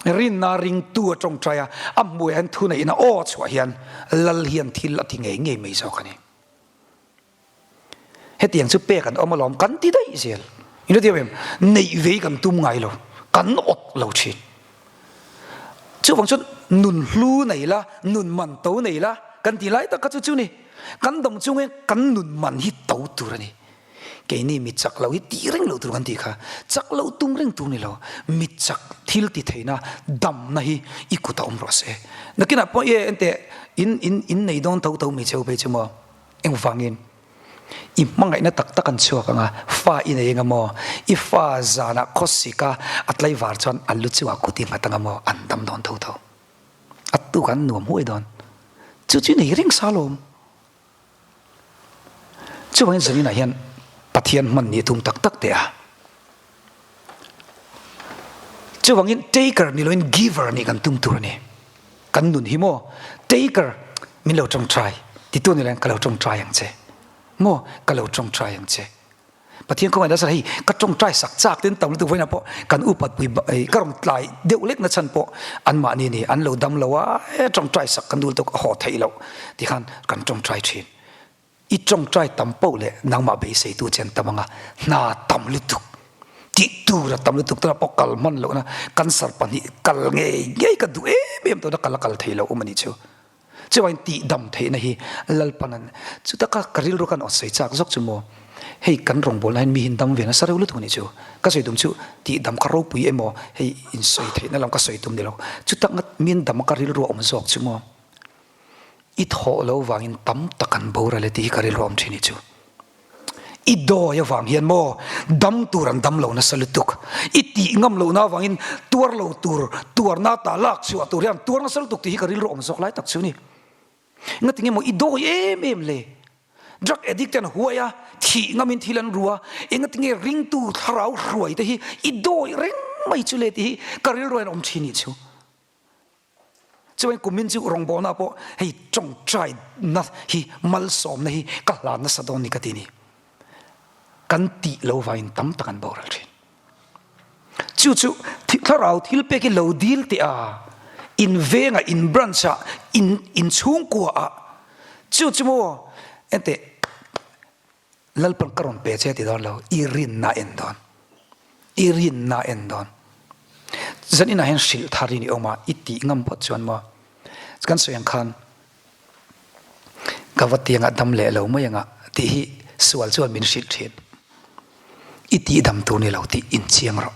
Rinna ringtu a tawngtai a, a hmuh hian thu neihin a aw chhuah hian Lal hian thil a ti ngei ngei mai zawk a ni. Hetiang chu pek an awm alawm kan ti daih zel. In hre thiam em? Neih ve hi kan tum ngai lo, kan awt lo thin. Chuvang chuan nun hlu nei la, nun man to nei la kan ti lai tak kha chu chu ni. Kan dam chunge kan nun man hi to tur a ni. Keini mi chak lo hi tih reng lo tur kan tih kha. Chak lo tum reng tur ni lo. Mi chak thil ti theihna damna hi i kut a awm rawh se. Nakinah pawh e enteh in in in nei dawn tho tho hmeichhe ho phei chu maw? Engvangin? I hmangaihna tak tak an chhuak ang a, fa i nei anga maw? I fa zanah khawsik a, a tlaivar chuan a lu chungah kut i nghat anga maw? An dam dawn tho tho. A tuk an nuam huai dawn. Chu chu i nei reng sa lawm. Chuvangin zaninah hian Pathian hman ni tum tak tak teh a. Chuvangin taker ni loin giver nih kan tum tur a ni. Kan nun hi maw taker min lo tawngtai titu ni loin ka lo tawngtai ang che maw ka lo tawngtai ang che. Pathian khawngaih nasa hei ka tawngtai sak chak ten tam lutuk vawiinah pawh kan upat pui ka rawn tlai deuh lek na chhan pawh anmahni ni an lo dam lo a e tawngtai sak kan dul tuk a haw theih loh ti khan kan tawngtai thin. I tawngtai tam poh leh nangmah beiseitu che an tam anga hna tam lutuk tih tur a tam lutuk tuna pawh kal hman lohna cancer pahnih kal ngei ngei ka duh em em tawhna kal a kal thei lo awm a nih chu. Chuvain tihdam theihna hi Lalpan an chuta ka ka rilru kan awt sawi chak zawk chu maw hei kan rawngbawlna hian mi hin dam ve nasa reuh lutuk a nih chu. Ka sawi tum chu tihdam kha ropui emaw hei insawi theihna lam ka sawi tum ni lo. Chuta ngat min dam a ka rilru a awm zawk chu maw i thawh lo vangin tam tak an boral e tih hi ka rilru a awm thin hi chu. I dawi avang hian maw dam tur an dam lo nasa lutuk. I tih ngam lohna avangin tuar lo tur, tuarna ta lak chhuah tur hian tuar nasa lutuk tih hi ka rilru awm zawk lai tak chu ni. Ngatinge maw i dawi em em le? Drug addict te an huai a, thih ngamin thil an ru a, engatinge ringtu thlarau hruai te hi i dawi reng mai chu le tih hi ka rilru hian awm thin nih chu. Chuan kumin chu rawngbawlna pawh hei tawngtai na hi malsawmna hi ka hlan nasa dawn ni ka ti ni. Kan tih lo vangin tam tak an boral thin. Chu chu thlarau thil pek hi lo dil teh a, in vengah, in branch ah, in in chhungkua ah chu chu maw enteh Lalpan ka rawn pe che ti dawn lo, i rinna en dawn. I rinna en dawn. Zan inah hian hrilh thar in i awm a, i tih ngam phawt chuan maw? Kan sawi ang khan ka va tiangah dam leh lo mai anga tih hi sual chuan min hrilh thin. I tih dam tur ni lo tih inchiang rawh.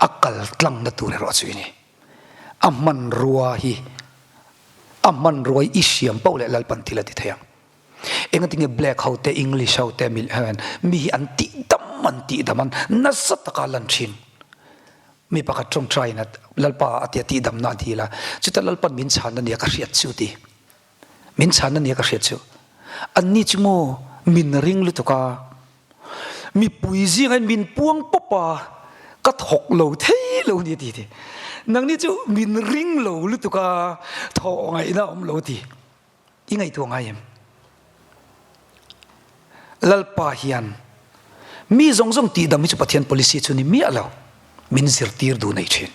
A kal tlangna tur erawh chu i ni. A hmanrua hi, a hmanrua hi i hriam poh leh Lalpan thil a ti thei ang. Engatinge black ho te English ho te mil hian mi hi an tih dam an tih dam an nasa taka lan thin. Mi pakhat tawngtai in a Lalpa a tia tih damna a dil a, chuta Lalpan min chhan ania ka hriat chu ti. Min chhan ania ka hriat chu. Anni chu maw min ring lutuk a, mipui zingah hian min puang pawp a, ka thawk lo thei lo ni ti ti. Nangni chu min ring lo lutuk a, thawh ngaihna a awm lo ti. I ngaihtuah ngai em? Lalpa hian mi zawng zawng tihdam hi chu Pathian policy chu ni miah lo, min zirtir duh nei thin.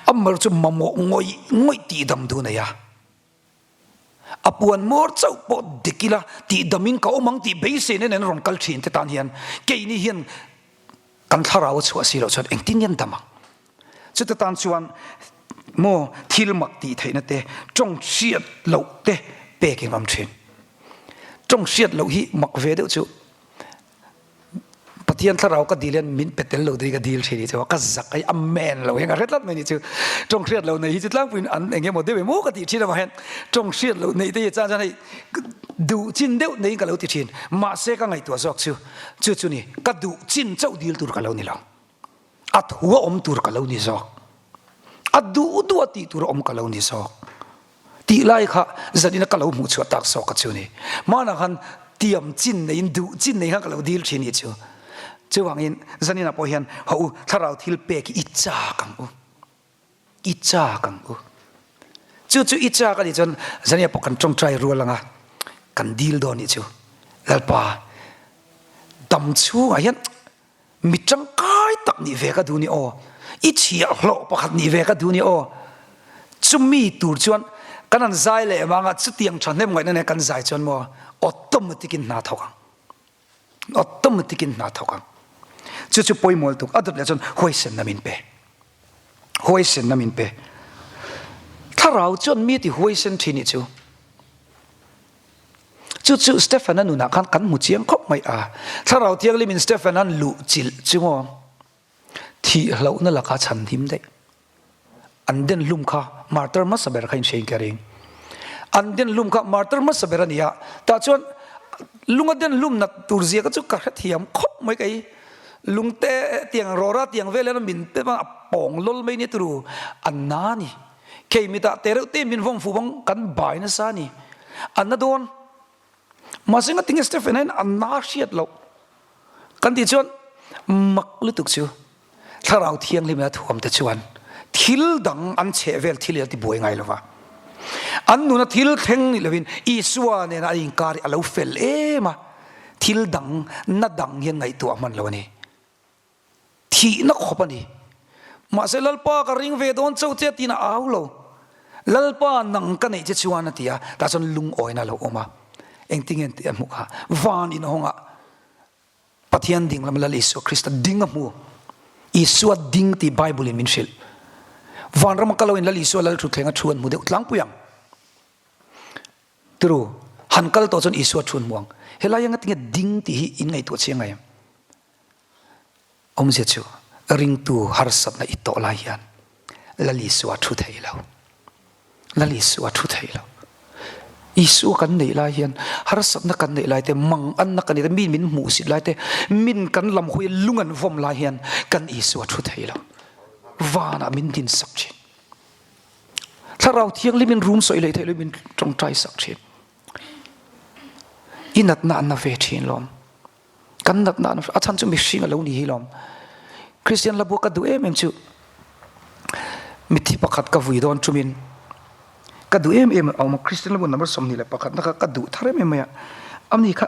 Amar chu mamawh ngawih ngawih tihdam duh nei a. A puan mawr chauh pawh dik ila tihdamin ka awm ang tih beiseina nen rawn kal thin te tan hian keini hian kan thlarau a chhuah si loh chuan engtin nge an dam ang? Chuta tan chuan maw thil mak tih theihna te, tawng hriat loh te pek in awm thin. Tawng hriat loh hi mak ve deuh chu Pathian thlarau ka dil hian min pe tel lo dei ka dil thin hi chu ka zak ai amen lo hian ka hre tlat mai ni chu. Tawng hriat loh nei hi chu tlangpuiin an eng emaw deuh emaw ka tih thin avang hian tawng hriat loh neih te hi chuan chuan hei duh chin deuh neiin ka lo ti thin. Mahse ka ngaihtuah zawk chu chu chu ni ka duh chin chauh dil tur ka lo ni lo. A thu a awm tur ka lo ni zawk. A duh duh a tih tur a awm ka lo ni zawk. Tih lai kha zanina ka lo hmuh chhuah tak zawk ka chu ni. Hmanah khan tiam chin neiin duh chin nei khan ka lo dil thin ni chu. Chuvangin zanina pawh hian haw u thlarau thil pek hi i chak ang u. I chak ang u. Chu chu i chak a nih chuan zania pawh kan tawngtai rual anga kan dil dawn nih chu. Lalpa dam chhungah hian mi tangkai tak nih ve ka duh ni aw. I chhiahhlawh pakhat nih ve ka duh ni aw. Chumi tur chuan kan han zai leh vanga chutiang thahnem ngaihna nen kan zai chuan maw automatic in hna thawk ang. Automatic in hna thawk ang. Chu chu pawimawh lutuk a dawt leh chuan huaisenna min pe. Huaisenna min pe. Thlarau chuan mi ti huaisen thin nih chu. Chu chu Stephen-a nunah khan kan hmu chiang khawp mai a. Thlarau Thianghlimin Stephen-a'n luh chilh chu maw thih hlauhna lakah chhan him daih. An den hlum kha martyr hmasa ber kha inhriain ka ring. An den hlum kha martyr hmasa ber a ni a, tah chuan lunga den hlum nat tur zia kha chu ka hrethiam khawp mai kei. Lungte tiang rawra tiang vel hian min pep a, a pawng lawl mai nia turu a na a ni. Kei mitah te reuh te min vawm fuh bang kan bai nasa a ni. A na dawn. Mahse ngatinge Stephen hian a na hriat loh kan tih chuan mak lutuk chu Thlarau Thianghlim a thuam te chuan thil dang an chheh vel thil hi a ti buai ngai lova. An nuna thil thleng ni lovin Isua nena an inkar hi a lo fel em a. Thil dang, na dang hian ngaihtuah hman lo a ni. Thihna khawp a ni. Mahse Lalpa ka ring ve dawn chauh che tiin a au lo. Lalpa nang ka neih che chuan a ti a, tah chuan lungawina a lo awm a. Engtin nge tih a hmuh kha? Van inhawngah Pathian ding lam Lal Isua Krista ding a hmu. Isua ding tih Bible in min hrilh. Vanram a kal loin Lal Isua Lal thutthleng a thu an hmu deuh tlangpui ang. Turu, han kal tawh chuan Isua thu an hmu ang. Helai anga tinge ding tih hi in ngaihtuah chiang ngai em? Awmzia chu ringtu harsatna i tawh lai hian Lal Isua thu thei lo. Lal Isua thu thei lo. Isua kan neih lai hian harsatna kan neih lai te, manganna kan neih te, mi min hmuhsit lai te, min kan lam hawi lung an vawm lai hian kan Isua thu thei lo. Vanah min dinsak thin. Thlarau Thianghlim in rum sawi leh theih lo min tawngtai sak thin. I natna an na ve thin lawm. Kan natna an a chhan chu mihring a lo ni hi lawm. Kristian hla bua ka duh em em chu mithi pakhat ka vui dawn chumin ka duh em em a awm a Kristian hla bu number 21 na kha ka duh thar em em mai a. Amni kha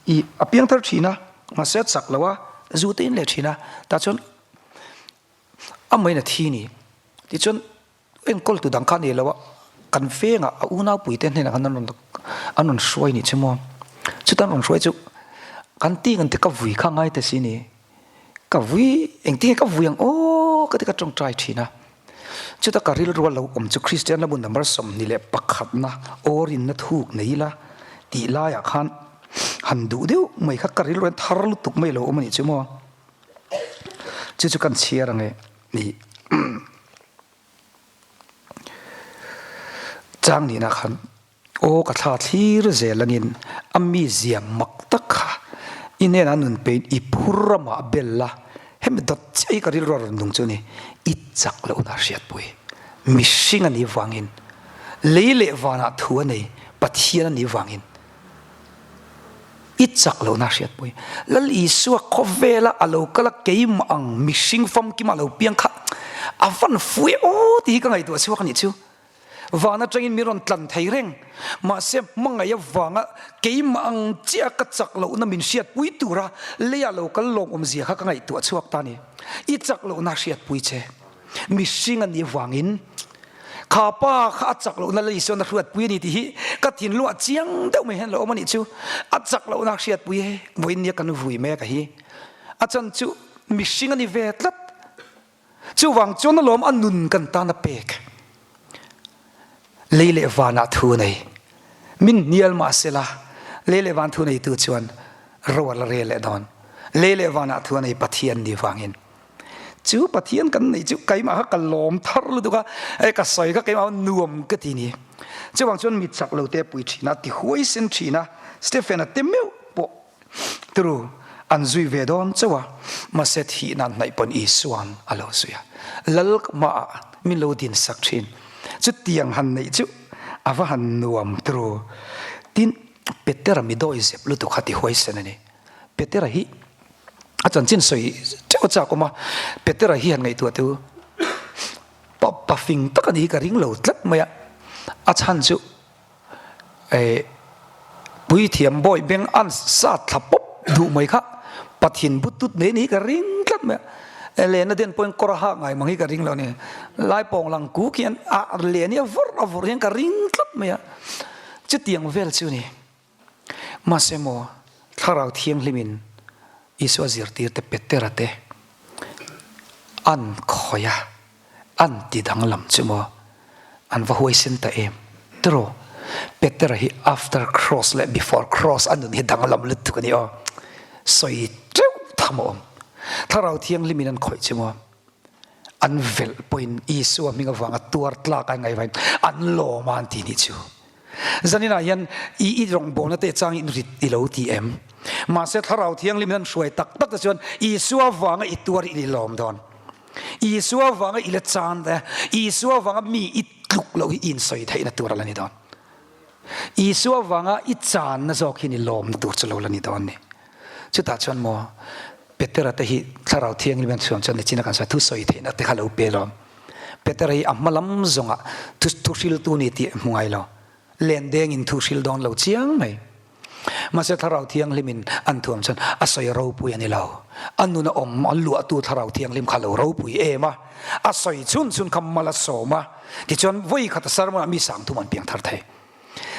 i a piang thar thin a mahse a chak lo a zu te in leh thin a tah chuan amahin a thi ni tichuan Enkawl tu dang kha a ni lo a, kan vengah a unau puite hnenah khan an rawn an rawn hruai nih chu maw. Chuta an rawn hruai chu kan ti ngan te ka vui kha ngai ta si ni. Ka vui engtin nge ka vui ang aw ka ti ka tawngtai thin a. Chuta ka rilru a lo awm chu Kristian lamah number 21 na aw rinna thuk nei ila tih laiah khan han duh deuh mai kha ka rilru hian thar lutuk mai lo awm a nih chu maw. Chu chu kan chhiar ang e. Ni chang nihna khan aw ka thla thlir zel angin a mi zia mak tak kha i hnenah nun pein i phur ramah bel la, hemi dawt chiah hi ka rilru a rawn nung chu ni, i chak lohna hriatpui mihring a nih vangin lei leh vanah thu a nei Pathian a nih vangin. I chak lohna hriatpui. Lal Isua khawvela a lo kal a, keimah ang mihring famkima a lo piang kha a van fui aw tih hi ka ngaihtuah chhuak a nih chu. Van atangin min rawn tlan thei reng. Mahse hmangaih avanga keimah ang chiah ka chak lohna min hriatpui tura leia lo kal lawmawmzia kha ka ngaihtuah chhuak ta a ni. I chak lohna hriatpui che. Mihring a nih avangin kha pa kha a chak lohna Lal Isuan a hriatpui a ni tih hi ka thinlung ah chiang deuh mai hian lo awm a nih chu. A chak lohna a hriatpui e, vawiin nia kan vui mek a hi. A chan chu mihring a ni ve tlat. Chuvang chuan alawm a nun kan tan a pek. Lei leh vanah thu a nei. Min hnial mah sela, lei leh van thu neitu chuan ro a la rel leh dawn. Lei leh vanah thu a nei Pathian ni vangin. Chu Pathian kan neih chu keimah kha ka lawm thar lutuk a, hei ka sawi kha keimah nuam ka ti ni. Chuvang chuan mi chak lo te pui thin a, ti huaisen thin a, Stephen-a te meuh pawh turu an zui ve dawn chauh a, mahse thihna an hnaih pawn Isua'n a lo zui a, Lal hmaah min lo din sak thin. Chutiang han neih chu a va han nuam turu. Tin, Petera mi dawi zep lutuk kha ti huaisen a ni. Petera hi a chanchin sawi teuh a chak awm a, Petera hi han ngaihtuah teh u, pa pa fing tak a ni hi ka ring lo tlat mai a, a chhan chu eh puithiam bawi beng an sat thla pawp duh mai kha pathin but tut nei ni hi ka ring tlat mai a, lehna den pawhin kawr a hak ngai mang hi ka ring lo a ni, lai pawng lang kuk hian a leh nia vawrh a vawrh hian ka ring tlat mai a, chutiang vel chu a ni. Mahse maw, Thlarau Thianghlimin Isua zirtirte Petera te an khawih a, an ti danglam chu maw, an va huaisen ta em? Tiraw, Petera hi after cross leh before cross a nun hi danglam lutuk a ni aw. Sawi teuh tham a awm. Thlarau Thianghlimin an khawih chu maw, an velh pawhin Isua hming avanga tuar tlak a ngaih vangin an lawm a an ti nih chu. Zaninah hian i i rawngbawlna te chang in rit i lo ti em? Mahse Thlarau Thianghlim in an hruai tak tak te chuan Isua vanga i tuar in i lawm dawn. Isua vanga i la chan te, Isua vanga mi i tluk loh hi i insawi theihna tur a la ni dawn. Isua vanga i channa zawk hi ni lawmna tur chu lo la ni dawn ni. Chutah chuan maw Petera te hi Thlarau Thianghlim an chhuam chuan nichina kan sawi thusawi theihna te kha lo pe lawm. Petera hi a hma lam zawngah thu hril tu ni tih a hmu ngai lo. Len dengin thu hril dawn lo chiang mai. Mahse Thlarau Thianghlimin an thuam chuan a sawi ropui a ni lo. A nuna awm a luahtu Thlarau Thianghlim kha lo ropui em a, a sawi chhun chhun kha mal a sawm a, tichuan vawi khata sermon ah mi sangthum an piang thar thei.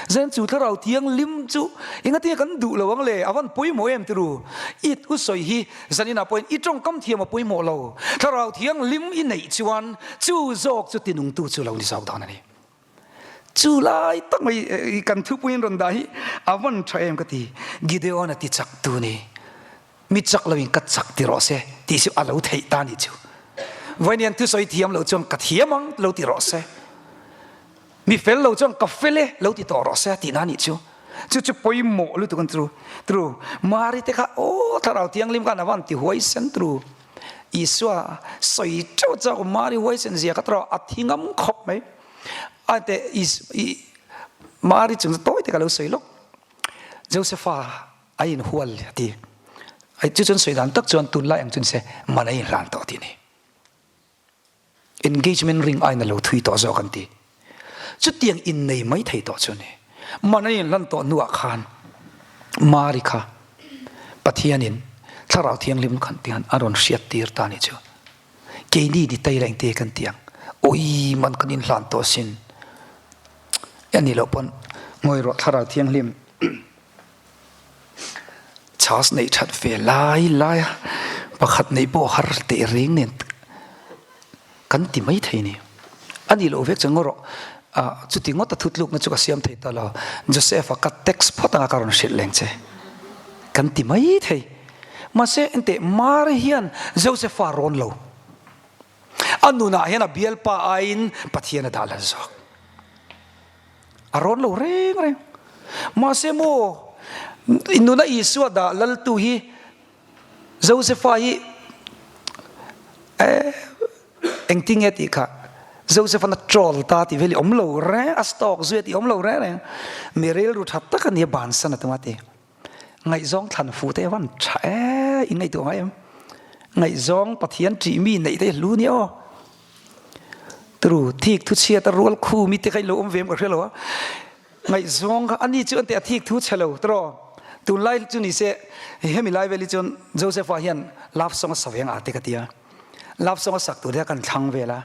Zen chu Thlarau Thianghlim chu engatinge kan duh lo ang le? A van pawimawh em tiru? I thu sawi hi zaninah pawhin i tawngkam thiam a pawimawh lo. Thlarau Thianghlim i neih chuan chu zawk chu tinungtu chu lo ni zawk dawn a ni. Chu lai tak mai kan thupuiin rawn dah hi a van tha em ka ti. Gideon a ti chak tu ni. Mi chak loin ka chak ti rawh se tih chu a lo theih ta ni chu. Vawiin thusawi thiam loh chuan ka thiam ang lo ti rawh se. Mi fel lo chuan ka fel e lo ti tawh rawh se a tihna nih chu. Chu chu pawimawh lutuk an tru. Tru. Mari te kha aw Thlarau Thianghlim khan a van ti huaisen tru. Isua sawi teuh chauh Mari huaisen zia kha trawh a thi ngam khawp mai. A te i Mari chung chu tawi te ka lo sawi lawk. Josepha a inhual a ti. Chu chuan sawi dan tak chuan tunlai ang chu ni se man a inhlan tawh tih a ni. Engagement ring aiin a lo thui tawh zawk an ti. Chutiang innei mai thei tawh chu a ni. Man a inhlan tawh hnuah khan Mari kha Pathianin Thlarau Thianghlim khan tiang a rawn hriattir ta a nih chu. Keini ni tai la engte kan ti ang. Awii man kan inhlan tawh asin. A nih loh pawn ngawi rawh Thlarau Thianghlim. Chhas neih that ve lai lai a, pakhat neih pawh har teh reng nen kan ti mai thei ni. A nih loh vek chu ngaw rawh, ah chuti ngawt a thutlukna chu ka siam thei ta lo, Joseph-a ka text phawt anga ka rawn hrilh leng che kan ti mai thei. Mahse enteh Mary hian Joseph-a rawn lo. A nunah hian a bialpa aiin Pathian a dah lal zawk. A rawn lo reng reng. Mahse maw, nuna Isua dah laltu hi Josepha hi eh engtin nge tih kha Joseph-an a troll ta tih vel hi awm lo reng, a stalk zui a tih awm lo reng reng. Mi rilru tha tak a nia bansan a tum a ti. Ngaihzawng thlan fuh te van tha e, in ngaihtuah ngai em? Ngaihzawng Pathian ṭih mi neih te hi hlu nia aw. Turu thik thu chhiat a rual khu mi te kha in lo awm ve em ka hre lo a. Ngaihzawng kha ani chu an teh a thik thu chhe lo tiraw. Tunlai chu ni se hemi lai vel hi chuan Joseph-a hian love song a sa ve ang a te ka ti a. Love song a sak tur te kha kan thlang vel a.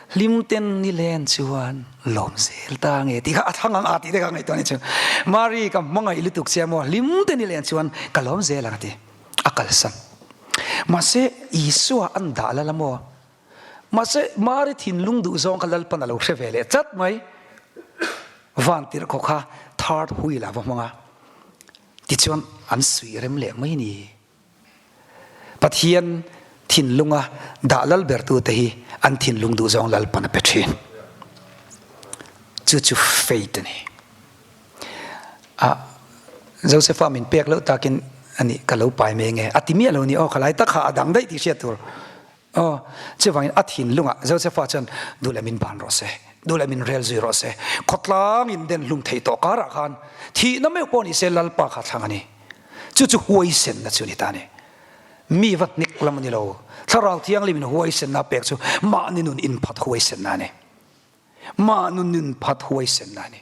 Hlim ten ni len chuan lawm zel ta nge tih kha a thlang ang a tih te kha ngaihtuah ni chu. Mari ka hmangaih lutuk che maw hlim ten ni len chuan ka lawm zel ang a ti. A kalsan. Mahse Isua an dah lal a maw? Mahse Mari thinlung duh zawng kha Lalpan a lo hre ve leh chat mai. Van tirh khaw kha third wheel ah va hmang a. Tichuan an suih rem leh mai ni. Pathian thinlunga dah lal bertute hi an thinlung duh zawng Lalpan a pe thin. Chu chu faith a ni. A Josepha min pek loh takin ani ka lo pai mai nge a ti miah lo ni aw khalai tak kha a dang daih tih hriat tur. Aw chuvangin a thinlungah Josepha chuan duh leh min ban rawh se, duh leh min rel zui rawh se, khawtlang in den hlum theih tawh karah khan thihna meuh pawh ni se Lalpa kha thlang a ni. Chu chu huaisenna chu a ni ta a ni. Mi va hnek lam a ni lo. Thlarau Thianghlim in huaisenna a pek chu mahni nun inphat huaisenna a ni. Mahni nun phat huaisenna a ni.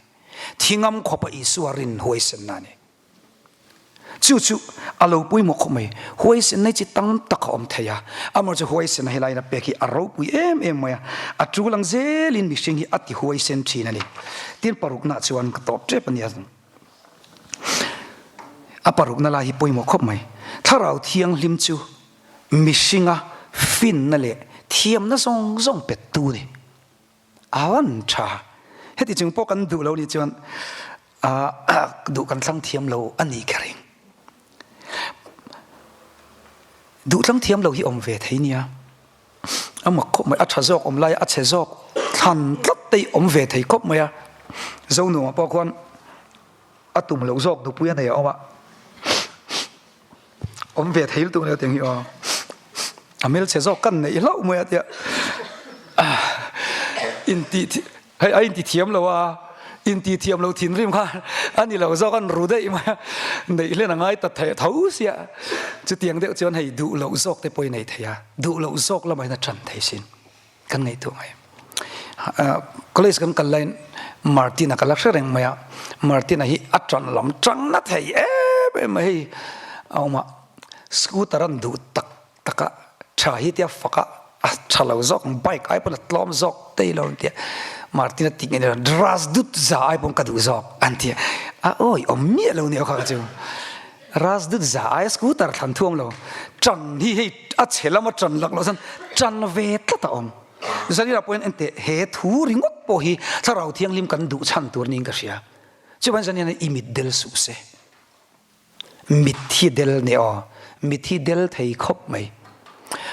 Thingam khawpa Isua rin huaisenna a ni. Chu chu a lo pawimawh khawp mai. Huaisenna hi chi tam tak a awm thei a. Amaherawhchu huaisenna helaiin a pek hi a ropui em em mai a. A tul ang zelin mihring hi a ti huaisen thin a ni. Tin paruknaah chuan ka tawp tep a nia. A parukna lai hi pawimawh khawp mai. Thlarau Thianghlim chu mihringa finna leh thiamna zawng zawng pettu a ni. A van tha. Heti chung pawh kan duh lo nih chuan duh kan thlang thiam lo a nih ka ring. Duh thlang thiam lo hi awm ve thei nia. A mak khawp mai, a tha zawk awm lai a chhe zawk thlan tlat te hi awm ve thei khawp mai a. Zonuamah pawh khuan a tum loh zawk nupui a nei a awm a. Awm ve thei lutuk nia tiang hi aw. A hmelchhe zawk kan neih hlauh mai a tia. Inti hei a inti thiam lo a, inti thiam lo thinrim kha a ni lo zawk an ru daih mai a, neih hlen a ngai ta thei tho sia. Chutiang deuh chuan hei duh loh zawk te pawh i nei thei a, duh loh zawk lamah hian a ṭan thei sin kan ngaihtuah mai. College kan kal laiin. Martin-a ka la hre reng mai a, Martin-a hi a ṭan lam ṭang na thei em em mai hei a awm a, scooter an duh tak tak a, ṭha hi tia fak a, a ṭha lo zawk ang bike ai pawn a tlawm zawk tei lo an tia, Martin-a tih ngei ni Rajdoot za ai pawn ka duh zawk an tia, a awi awm miah lo nia kha chu. Rajdoot za aia scooter thlan thuam lo, ṭan hi hei a chhe lama ṭan lak loh chuan ṭan ve tlat a awm. Zanira pawhin enteh he thu ringawt pawh hi thlarau thianghlim kan duh chhan tur niin ka hria. Chuvan Zanira i mit del suh se. Mit hi del nih aw, mit hi del thei khawp mai.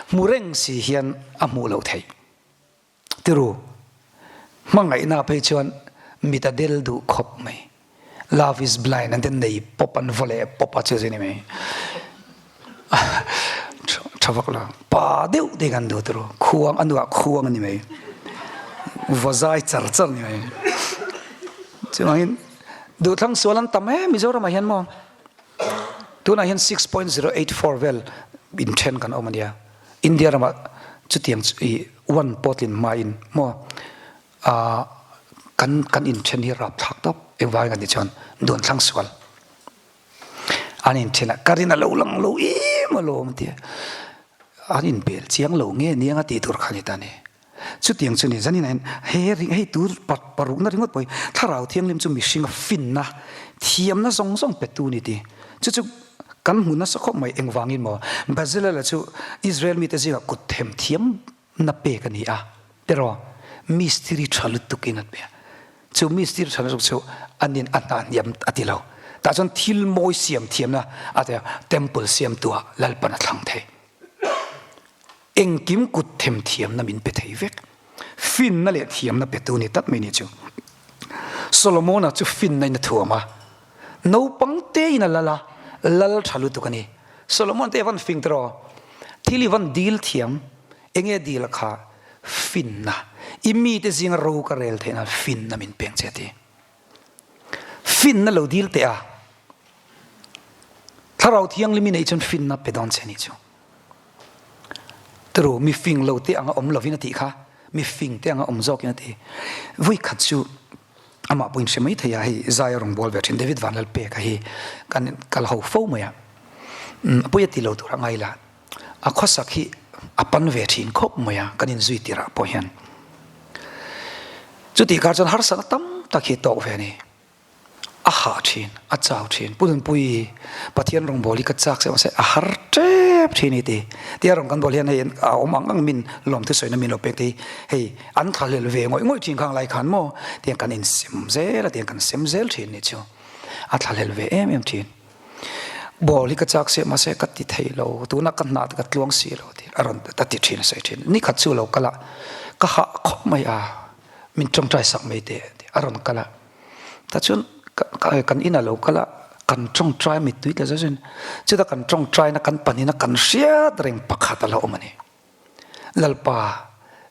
Hmu reng si hian a hmuh loh theih. Tiru, hmangaihna phei chuan mit a del duh khawp mai. Love is blind an ti nei pawp an vaw leh pawp a chu chu ni mai. Tha vak lo. Pa deuh te kan duh tiru. Khuang a nuah khuang a ni mai. Vaw zai char char ni mai. Chuvangin duhthlang sual an tam em Mizoramah hian maw? Tunah hian 6.084 vel inthen kan awm a nia. India ramah chutiang chu i one pawtlin hmain maw ah kan kan inthen hi rapthlak tawp engvangin kan tih chuan duanthlang sual an inthen a ka rin a lo lang lo em alawm a ti a an inbel chiang lo nge niang a tih tur kha a ni ta a ni. Chutiang chu ni zanin ah hian he ring hei tur parukna ringawt pawh hi thlarau thianghlim chu mihringa finna thiamna zawng zawng pe tu ni ti. Chu chu kan hmu nasa khawp mai engvangin maw Bazilela chu Israel mite zingah kut them thiamna pek a ni a tiraw mistiri tha lutukin a pe a. Chu mistiri tha lutuk chu anin a hna hniam a ti lo. Tah chuan thil mawi siam thiamna a ti a temple siamtu ah Lalpan a thlang thei. Engkim kut them thiamna min pe thei vek. Finna leh thiamna petu ni tlat mai ni chu. Solomona chu finna in a thuam a, naupang te in a lal a, lal tha lutuk a ni. Solomon te van fing tiraw? Thil i van dil thiam, enge dil kha finna, i mite zinga ro ka rel theih nan finna min peng che a ti. Finna lo dil teh a, Thlarau Thianghlim i neih chuan finna pe dawn che ni chu. Turu, mi fing lo te anga awm lovin a tih kha, mi fing te anga awm zawkin a ti. Vui khat chu amah pawhin hre mai thei a, hei Zaia rawn bawl ve thin David Vanlalpeka hi kan kal ho fo mai a. A pawi a ti lo tur a ngai la, a khawsak hi a pan ve thin khawp mai a, kan inzui tirah pawh hian. Chutih kar chuan harsatna tam tak hi tawk ve a ni. A hah thin, a chau thin. Pu Nunpui, Pathian rawngbâwl hi ka châk se mahse a har tep thin i ti. Tia rawn kan bawl hian hei a awm ang ang min lawmthu sawina min lo pek te hi hei an thlahlel ve ngawih ngawih thin khang lai khan maw tiang kan insem zel a tiang kan sem zel thin nih chu a thlahlel ve em em thin. Bâwl hi ka châk se mahse ka ti thei lo, tuna ka hnah te ka tluang si lo tih a rawn a ti thin a sawi thin. Nikhat chu lo kal a, ka hah khawp mai a, min tawngtai sak mai teh a rawn kal a. Tah chuan kan inah lo kal a, kan tawngtai mittui tla zauh zauhin chutah kan tawngtaina kan panin a kan hriat reng pakhat a lo awm a ni. Lalpa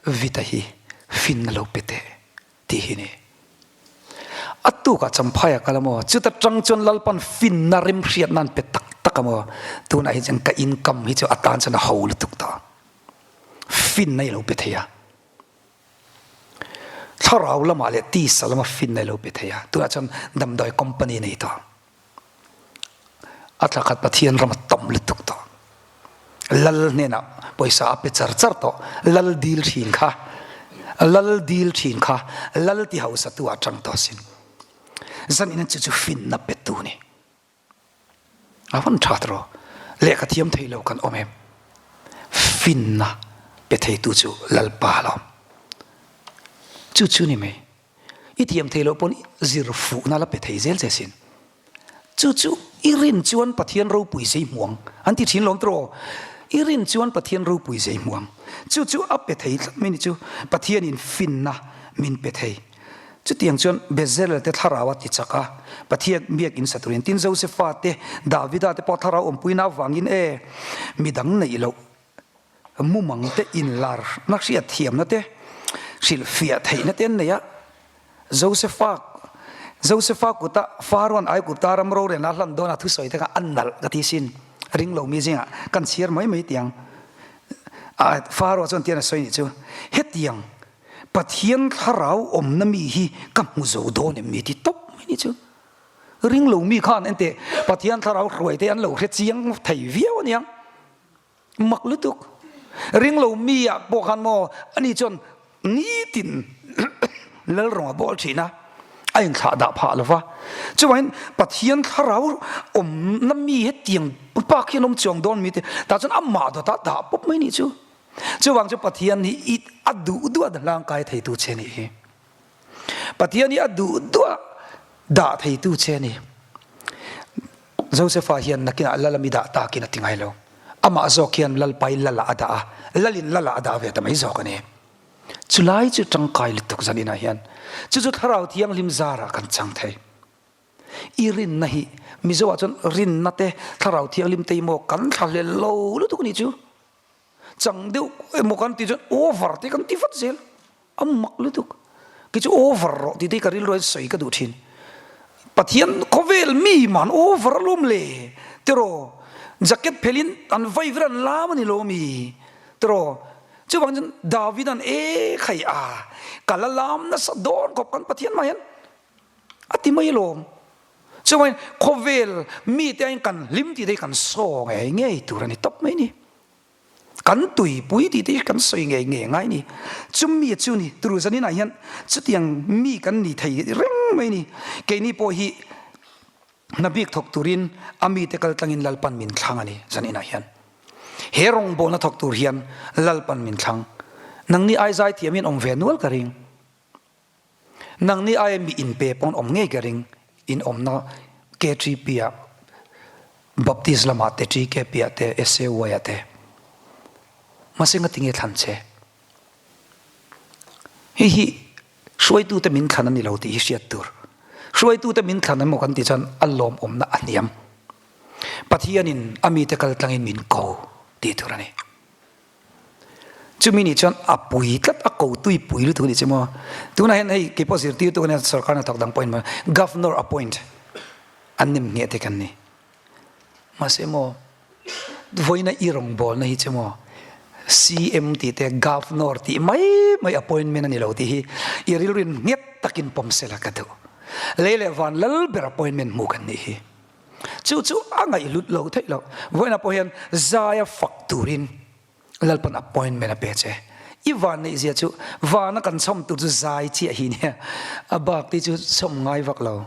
Vita hi finna lo pe teh tih hi a ni. A tukah Champhai a kal a maw? Chuta tang chuan Lalpan finna remhriatna an pe tak tak a maw? Tunah hi chuan ka income hi chu a tan chuan a ho lutuk tawh. Finna i lo pe thei a. Thlarau lamah leh tisa lama finna i lo pe thei a, tunah chuan damdawi company nei tawh. A thla khat Pathian ram a tam lutuk tawh. Lal hnenah pawisa a pe char char tawh. Lal dil thin kha, lal dil thin kha, lal ti hausa tu ah tang tawh sin. Zanin chu chu finna pe tu ni. A van that rawh. Lehkha thiam thei lo kan awm em? Finna pe theitu chu Lalpa a lawm. Chu chu ni mai. I thiam thei loh pawn zir fuhna la pe thei zel che sin. Chu chu i rin chuan Pathian ropui zei hmuang an ti thin lawm tawh. I rin chuan Pathian ropui zei hmuang. Chu chu a pe thei tlat mai ni chu. Pathianin finna min pe thei. Chutiang chuan Bezalel te thlarau a ti chak a, Pathian biak in sa turin. Tin, Josefa te, Davida te pawh thlarau awmpuina avangin e, midang neih loh mumang te inlarna hriat thiamna te, hrilhfiah theihna te an nei a. Josefa, Josefa kuta Farao'n Aigupta ram rorelna a hlan dawn a thusawi te kha a nalh ka ti sin. Ring lo mi zingah kan chhiar mai mai tiang. Faraoh chuan tian a sawi nih chu, Hetiang. Pathian thlarau awmna mi hi ka hmu zo dawn em ni ti tawp mai ni chu. Ring lo mi khan enteh Pathian thlarau hruai te an lo hre chiang thei viau aniang. Mak lutuk. Ring lo mi ah pawh khan maw ani chuan nitin Lalrawnga bawl thin a, a inthlah dah phah lo va. Chuvangin Pathian thlarau awmna mi hetiang bak hian awm chuang dawn mi te tah chuan amah dawtah dah pawp mai nih chu. Chuvang chu Pathian hi i a duh duh a hlangkai theitu che nih hi. Pathian hi a duh duh a dah theitu che ni. Josefa hian nakinah lal ami dah takin a ti ngai lo. Amah zawk hian Lalpai lalah a dah a, lalin lalah a dah ve ta mai zawk a ni. Chulai chu tangkai lutuk zan inah hian chu chu Thlarau Thianghlim zarah kan chang thei. I rinna hi Mizo ah chuan rinna te Thlarau Thianghlim te hi maw kan thlahlel lo lutuk a nih chu. Chang deuh emaw kan tih chuan over te kan ti vat zel. A mak lutuk. Kei chu over rawh tih te hi ka rilru hian sawi ka duh thin. Pathian khawvel mi man over alawm le tiraw jacket phelin an vai vir an lam a ni lo mi tiraw chuvang chuan David an e khai a ka la lam nasa dawn khawp kan Pathian mah hian a ti mai alawm chuvangin khawvel mite aiin kan hlim tih te hi kan saw ngei ngei tur a ni tawp mai ni. Kan tuipui tih te hi kan sawi ngei ngei ngai ni. Chumi chu ni, turu zaninah hian chutiang mi kan ni thei reng mai ni. Keini pawh hi hna bik thawk turin a mite kal tlangin Lalpan min thlang a ni zaninah hian. He rawngbawlna thawk tur hian Lalpan min thlang. Nangni ai zai thiam hian awm ve nual ka ring. Nangni aia mi inpe pawn awm ngei ka ring, in awmna KTP ah Baptist lamah te TKP ah te SAY ah te. Mahse ngatinge thlan che? Hei hi hruaitute min thlan a ni lo tih hi hriat tur. Hruaitute min thlan emaw kan tih chuan a lawmawmna a hniam. Pathianin a mite kal tlangin min ko tih tur a ni. Chumi nih chuan a pui tlat, a ko tui pui lutuk anih chu maw. Tunah hian hei keipawh zirtirtu ka nia sorkar hnathawk dang pawhin maw Governor appoint an nem ngheh te kan ni. Mahse maw vawiina i rawngbawlna hi chu maw CM tih te Governor tih mai mai appointment a ni lo tih hi i rilruin nghet takin pawm sela ka duh. Lei leh van lal ber appointment hmuh kan nih hi. Chu chu a ngaihhlut lo theih loh. Vawiinah pawh hian zaia fak turin Lalpan appointment a pe che. I van neih zia chu vana kan chhawm tur chu zai chiah hi nia. A bak te chu chhawm ngai vak lo.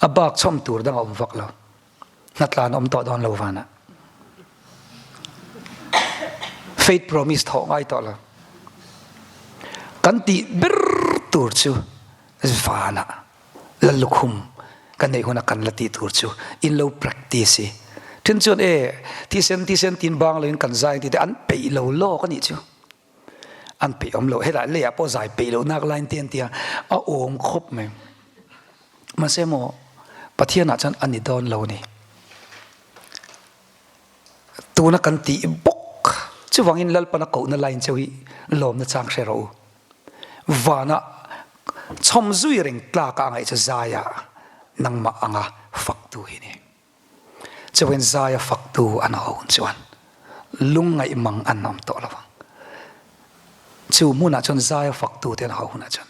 A bak chhawm tur dang a awm vak lo. Hnatlan a awm tawh dawn lo vanah. Faith promise thawh ngai tawh lo. Kan tih ber tur chu vanah. La lukhum ka neih huna kan la tih tur chu in lo practice i then chuan e thisen thisen tin bang loin kan zai tih te an peih lo lawk a nih chu an peih awm lo helai leiah pawh zai peih loh nak lain te an tia a awm khawp mai mahse maw Pathianah chuan a ni dawn lo ni tuna kan tih bawk chuvangin Lalpana kohna line cheu hi lawmna chang hre rawh u. Vana chhawm zui reng tlak a ngaih chu Zaia nangmah anga faktu hi ni. Chuan Zaia faktu an ho hun chuan lungngaih mang an awm tawh lo ang. Chu hmunah chuan Zaia faktu te an ho hunah chuan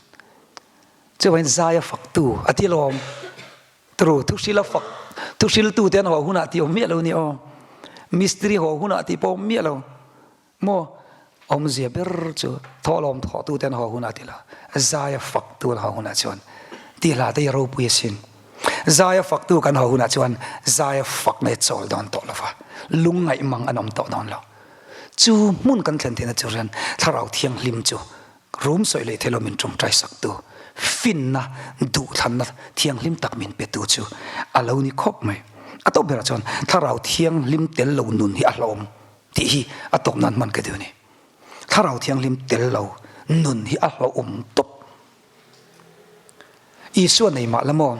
chuan Zaia faktu a ti lawm. Tru thuhrila fak thuhriltu te an ho hunah tih awm miah lo ni aw. Mistiri ho hunah tih pawh awm miah lo. Maw? Awmzia ber chu thawhlawm thawhtute an haw hunah ti la, zaia faktu an haw hunah chuan tih hla te hi ropui asin. Zaia faktu kan haw hunah chuan zaia fakna hi chawl dawn tawh lo va, lungngaih mang an awm tawh dawn lo. Chu hmun kan thlen theihna chu rian Thlarau Thianghlim chu rum sawi leh theilo min tawngtai saktu, finna, duhthlanna thianghlim tak min petu chu a lo ni khawp mai. A tawp berah chuan Thlarau Thianghlim tel lo nun hi a hlawm. Tih hi a tawp nan hman ka duh a ni. Thlarau Thianghlim tel lo nun hi a hlauhawm tawp. Isua nei mah la maw?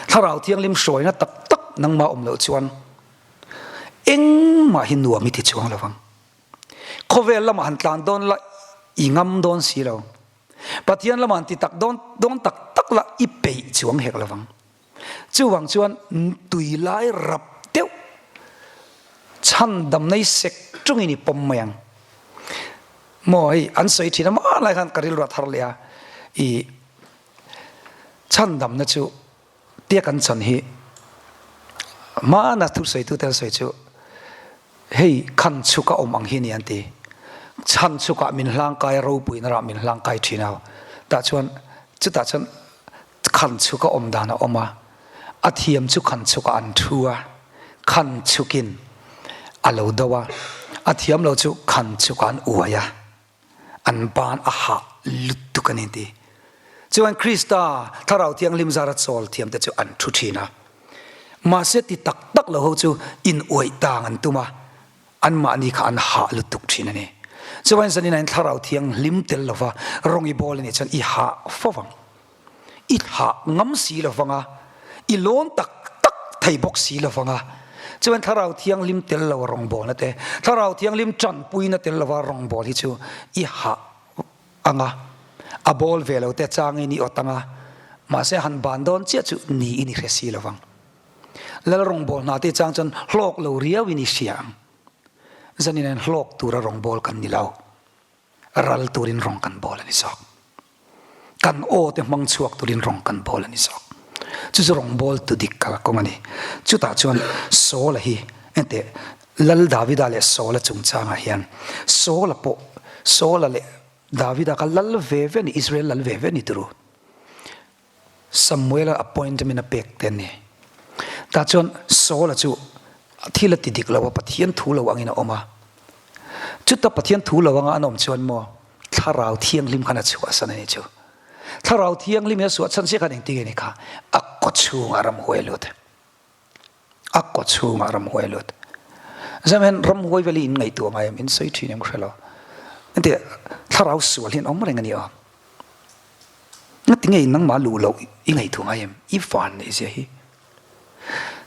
Thlarau Thianghlim hruaina tak tak nangmah awm loh chuan engmah hi nuam i ti chuang lo vang. Khawvel lamah han tlan dawn la i ngam dawn si lo. Pathian lamah han ti tak dawn dawn tak tak la i peih chuang hek lo vang. Chuvang chuan tui lai rap deuh chhan dam nei sek tungin i pawm mai ang. Maw hei an sawi thin a mah lai khan ka rilru a thar leh a, i chhandamna chu tia kan chan hi hmana thusawitu te an sawi chu hei khan chhuk a awm ang hi a ni an ti. Chhan chhukah min hlangkai a ropuina rah min hlangkai thin a, tah chuan chutah chuan khan chhuk a awm dan a awm a, a thiam chu khan chhukah an thu a, khan chhukin a lo do a, a thiam lo chu khan chhukah an uai a, an ban a hah lutuk a ni ti. Chuan Krista Thlarau Thianghlim zara chawl thiam te chu an thu thin a, mahse ti tak tak lo ho chu in uaih tang an tum a, anmahni kha an hah lutuk thin a ni. Chuan zanin ah Thlarau Thianghlim tel lova rawng i bawl a nih chuan i hah fo vang. I thlah ngam si lo vang a, i lawn tak tak thei bawk si lo vang a. Chuan Thlarau Thianghlim tel lo rawngbawlna te, Thlarau Thianghlim tanpuina tel lova rawngbâwl hi chu i hah ang a, a bâwl ve lo te changin i awt ang a, mahse han ban dawn chiah chu niin i hre si lo vang. Lal rawngbâwl hna te chang chuan hlawk lo riauin i hria ang. Zanin hian hlawk tura rawngbâwl kan ni lo. Ral turin rawng kan bawl a ni zawk. Kan aw te hmang chhuak turin rawng kan bawl a ni zawk. Chu chu rawng bawl tu dik kal kawng a ni. Chutah chuan Saula hi enteh Lal Davida leh Saula chungchangah hian Saula pawh Saula leh Davida kha lal ve ve a ni, Israel lal ve ve a ni turu. Samuela appointment a pek te a ni. Tah chuan Saula chu thil a ti dik lo a, Pathian thu lo angin a awm a. Chuta Pathian thu lo anga an awm chuan maw Thlarau Thianghlim khan a chhuahsan a ni chu. Thlarau Thianghlim hi a chhuahchhan chiah khan engtin nge ni kha? A kaw chhungah ramhuai a lut. A kaw chhungah ramhuai a lut. Zam hian ramhuai vel hi in ngaihtuah ngai em? In sawi thin em ka hre lo. Engti thlarau sual hi an awm reng a ni aw. Ngati nge nangmah luh loh i ngaihtuah ngai em? I van neih zia hi.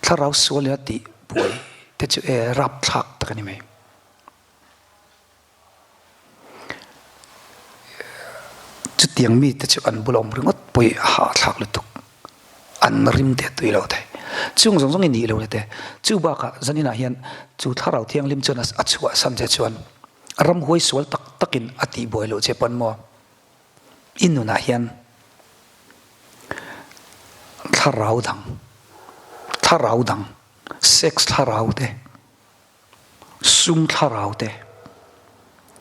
Thlarau sual ina tih buai te chu e rapthlak tak a ni mai. Chutiang mite chu an bula awm ringawt pawh a hahthlak lutuk. An rim te a tui lo thei. Chung zawng zawng i nih lo le te. Chu bakah zaninah hian chu thlarau thianghlim chuan a chhuahsan che chuan ramhuai sual tak takin a tihbuai loh che pawn maw? I nunah hian thlarau dang, thlarau dang, sex thlarau te, sum thlarau te,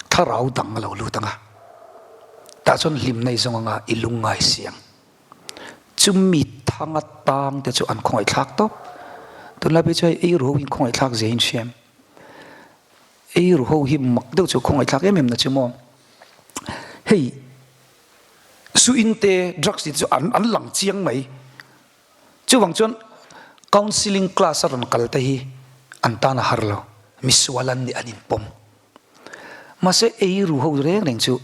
thlarau dang a lo lut ang a, tah chuan hlimna i zawng anga i lungngai si ang. Chumi thanga tang te chu an khawngaihthlak tawp. Tunlai phei chu hei ei ru ho in khawngaihthlak zia in hria em? Ei ru ho hi mak deuh chu khawngaihthlak em em na chu maw? Hei zu in te drugs tih te chu an an lang chiang mai. Chuvang chuan counselling class a rawn kal te hi an tan a har lo, misual an nih an inpawm. Mahse ei ru ho reng reng chu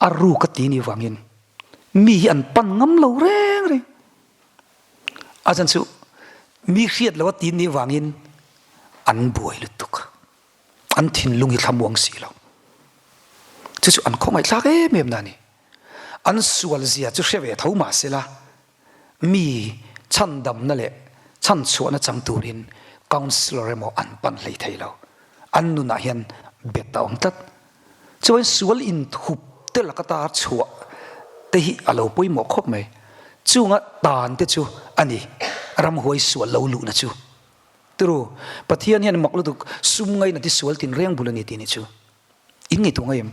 a ruk a ti ni vangin mi hi an pan ngam lo reng reng. A chan chu mi hriat lo a ti ni vangin an buai lutuk. An thinlung hi thlamuang si lo. Chu chu an khawngaihthlak em em na a ni. An sual zia chu hre ve tho mah sela, mi chhandamna leh chhanchhuahna chang turin councillor emaw an pan hlei thei lo. An nunah hian bet a awm tlat. Chuan sual inthup te laka tar chhuah te hi a lo pawimawh khawp mai. Chunga tan te chu a ni, ramhuai sual lo luhna chu. Turu, Pathian hian mak lutuk sum ngaina ti sual tin reng bul a ni tih ni chu. In ngaihtuah ngai em?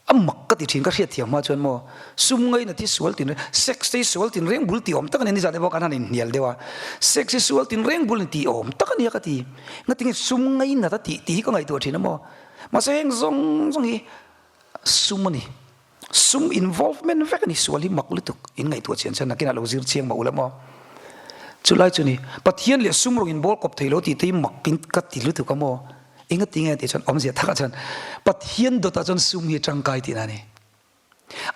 A mak ka ti thin ka hriat thiam hma chuan maw sum ngaina ti sual tin reng, sex te hi sual tin reng bul tih awm tak a ni, nizan te pawh kan han inhnial deuh a, sex hi sual tin reng bul tih awm tak a nia ka ti. Ngatinge sum ngaina ta tih tih hi ka ngaihtuah thin a maw? Mahse heng zawng zawng hi sum a ni. Sum involvement vek a ni, sual hi mak lutuk, in ngaihtuah chian chuan nakinah lo zir chiang mah ula maw? Chulai chu ni, Pathian leh sum rawng in bawl kawp thei lo tih te hi mak in ka ti lutuk a maw? Enga ti nge tih chuan awmzia takah chuan Pathian dawtah chuan sum hi a tangkai tihna a ni.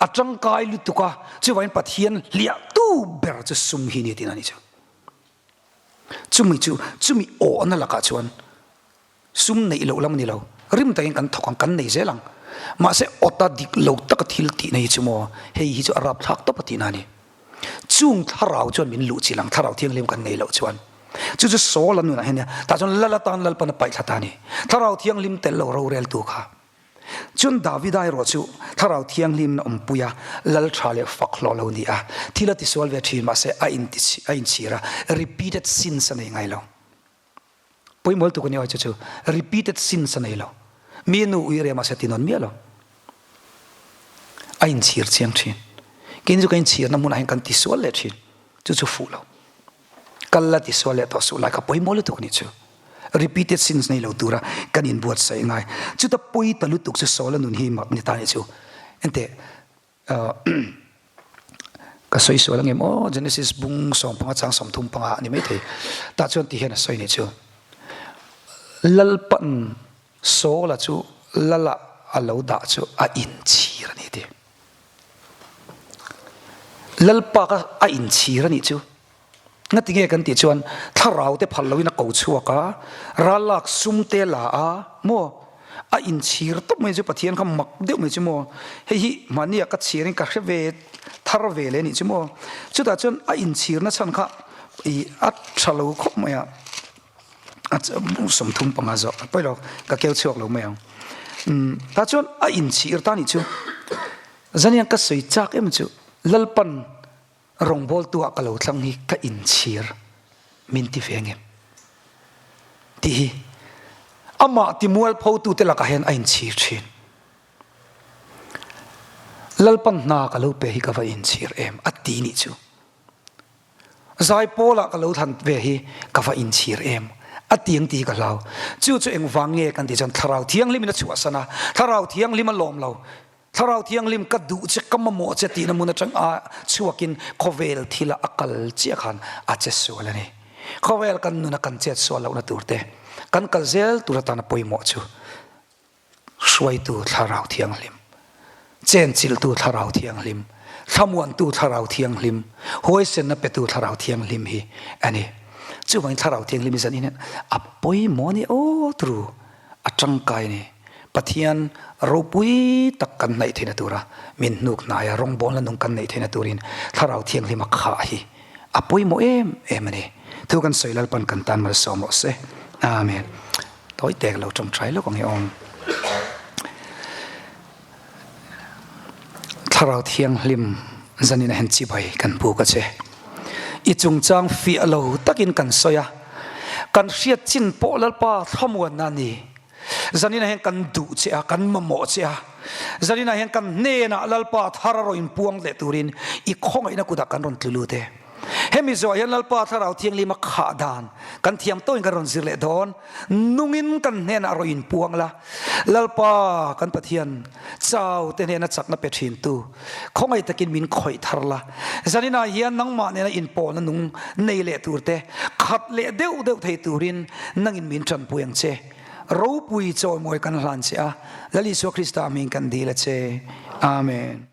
A tangkai lutuk a, chuvangin Pathian hliahtu ber chu sum hi a ni tihna a ni chu. Chumi chu, chumi awhna lakah chuan Sum neih loh lam a ni lo, rim takin kan thawk ang, kan nei zel ang. Mahse awta dik lo taka thil tihna hi chu maw, hei hi chu a rapthlak tawp a tihna a ni. Chung thlarau chuan min luh chilh ang, thlarau thianghlim kan nei loh chuan. Chu chu Saul a nunah hian nia, tah chuan lal atan Lalpan a paih thla ta a ni. Thlarau thianghlim tel lo roreltu kha. Chun Davida erawh chu Thlarau Thianghlim na awmpui a, lal tha leh fak hlawh lo ni a, thil a tisual ve thin mahse a a inchhir a, repeated sins a nei ngai lo. Pawimawlh tuk a ni awi chu chu, repeated sins a nei lo. Mi nu ui reh mahse ti nawn miah lo. A inchhir chiang thin. Keini chu kan inchhirna hmunah hian kan tisual leh thin. Chu chu fuh lo. Kal la tisual leh tawh suh lai kha pawimawh lutuk nih chu. Repeated sins nei lo tura kan inbuatsaih ngai. Chuta pawi ta lutuk chu Saula nun hi mak ni ta nih chu. Enteh ka sawi sual angem aw Genesis bung 15 chang 35 a ni maithei. Tah chuan ti hian a sawi nih chu. Lalpan Saula chu lala a lo dah chu a inchhir a ni ti. Lalpa kha a inchhir a nih chu. Ngati nge kan tih chuan thlarau te phal loin a ko chhuak a, ral lak sum te la a maw? A inchhir tawp mai chu Pathian kha mak deuh mai chu maw? Hei hi mahnia ka chhirin ka hre ve thar ve leh a nih chu maw? Chutah chuan a inchhirna chhan kha ih a tha lo khawp mai a, a 35 zawh pawi lo ka keu chhuak lo mai ang. Umm tah chuan a inchhir ta a nih chu. Zaniang ka sawi chak em chu Lalpan rawngbawltu ah ka lo thlang hi ka inchhir min ti ve ngem tih hi amah ti mualpho tute lakah hian a inchhir thin. Lalpan hna ka lo pe hi ka va inchhir em a ti nih chu. Zaipawlah ka lo thlan ve hi ka va inchhir em? A ti ang tih hi ka hlau. Chu chu engvang nge kan tih chuan Thlarau Thianghlimin a chhuahsan a, Thlarau Thianghlim a lawm lo. Thlarau Thianghlim ka duh che, ka mamawh che tihna hmun atang a chhuakin khawvel thila a kal chiah khan a che sual a ni. Khawvel kan nuna kan chet sual lohna tur te, kan kal zel tur atana pawimawh chu Hruaitu Thlarau Thianghlim, Chenchilhtu Thlarau Thianghlim, Thlamuantu Thlarau Thianghlim, Huaisenna petu Thlarau Thianghlim hi a ni. Chuvangin Thlarau Thianghlim hi zanin hian a pawimawh a ni aw turu, a tangkai a ni. Pathian ropui tak kan hnaih theihna tura min hnuk hnaia rawngbawlna nung kan neih theihna turin Thlarau Thianghlim a khah hi a pawimawh em em a ni. Thu kan sawi Lalpan kan tan malsawm rawh se. Amen. Tawi tek lo tawngtai lawk ang i awm. Thlarau Thianghlim zanin a hen chibai kan buk a che. I chungchang fiah lo takin kan sawi a, kan hriat chin pawh Lalpa thlamuanna a ni. Zanin ah hian kan duh che a, kan mamawh che a. Zanin ah hian kan hnenah Lalpa thar a rawn inpuang leh turin i khawngaihna kutah kan rawn tlu lut e. Hemi zawh hian Lalpa Thlarau Thianghlim a khah dan kan thiam tawhin kan rawn zir leh dawn. Nungin kan hnenah rawn inpuang la, Lalpa kan Pathian chau te hnena chakna pe thintu khawngaih takin min khawih thar la. Zaninah hian nangmah nena inpawlna nung nei leh tur te, khat leh deuh deuh thei turin nangin min tanpui ang che. Ropui chawimawi kan hlan che a, Lal Isua Krista hming kan dil a che. Amen.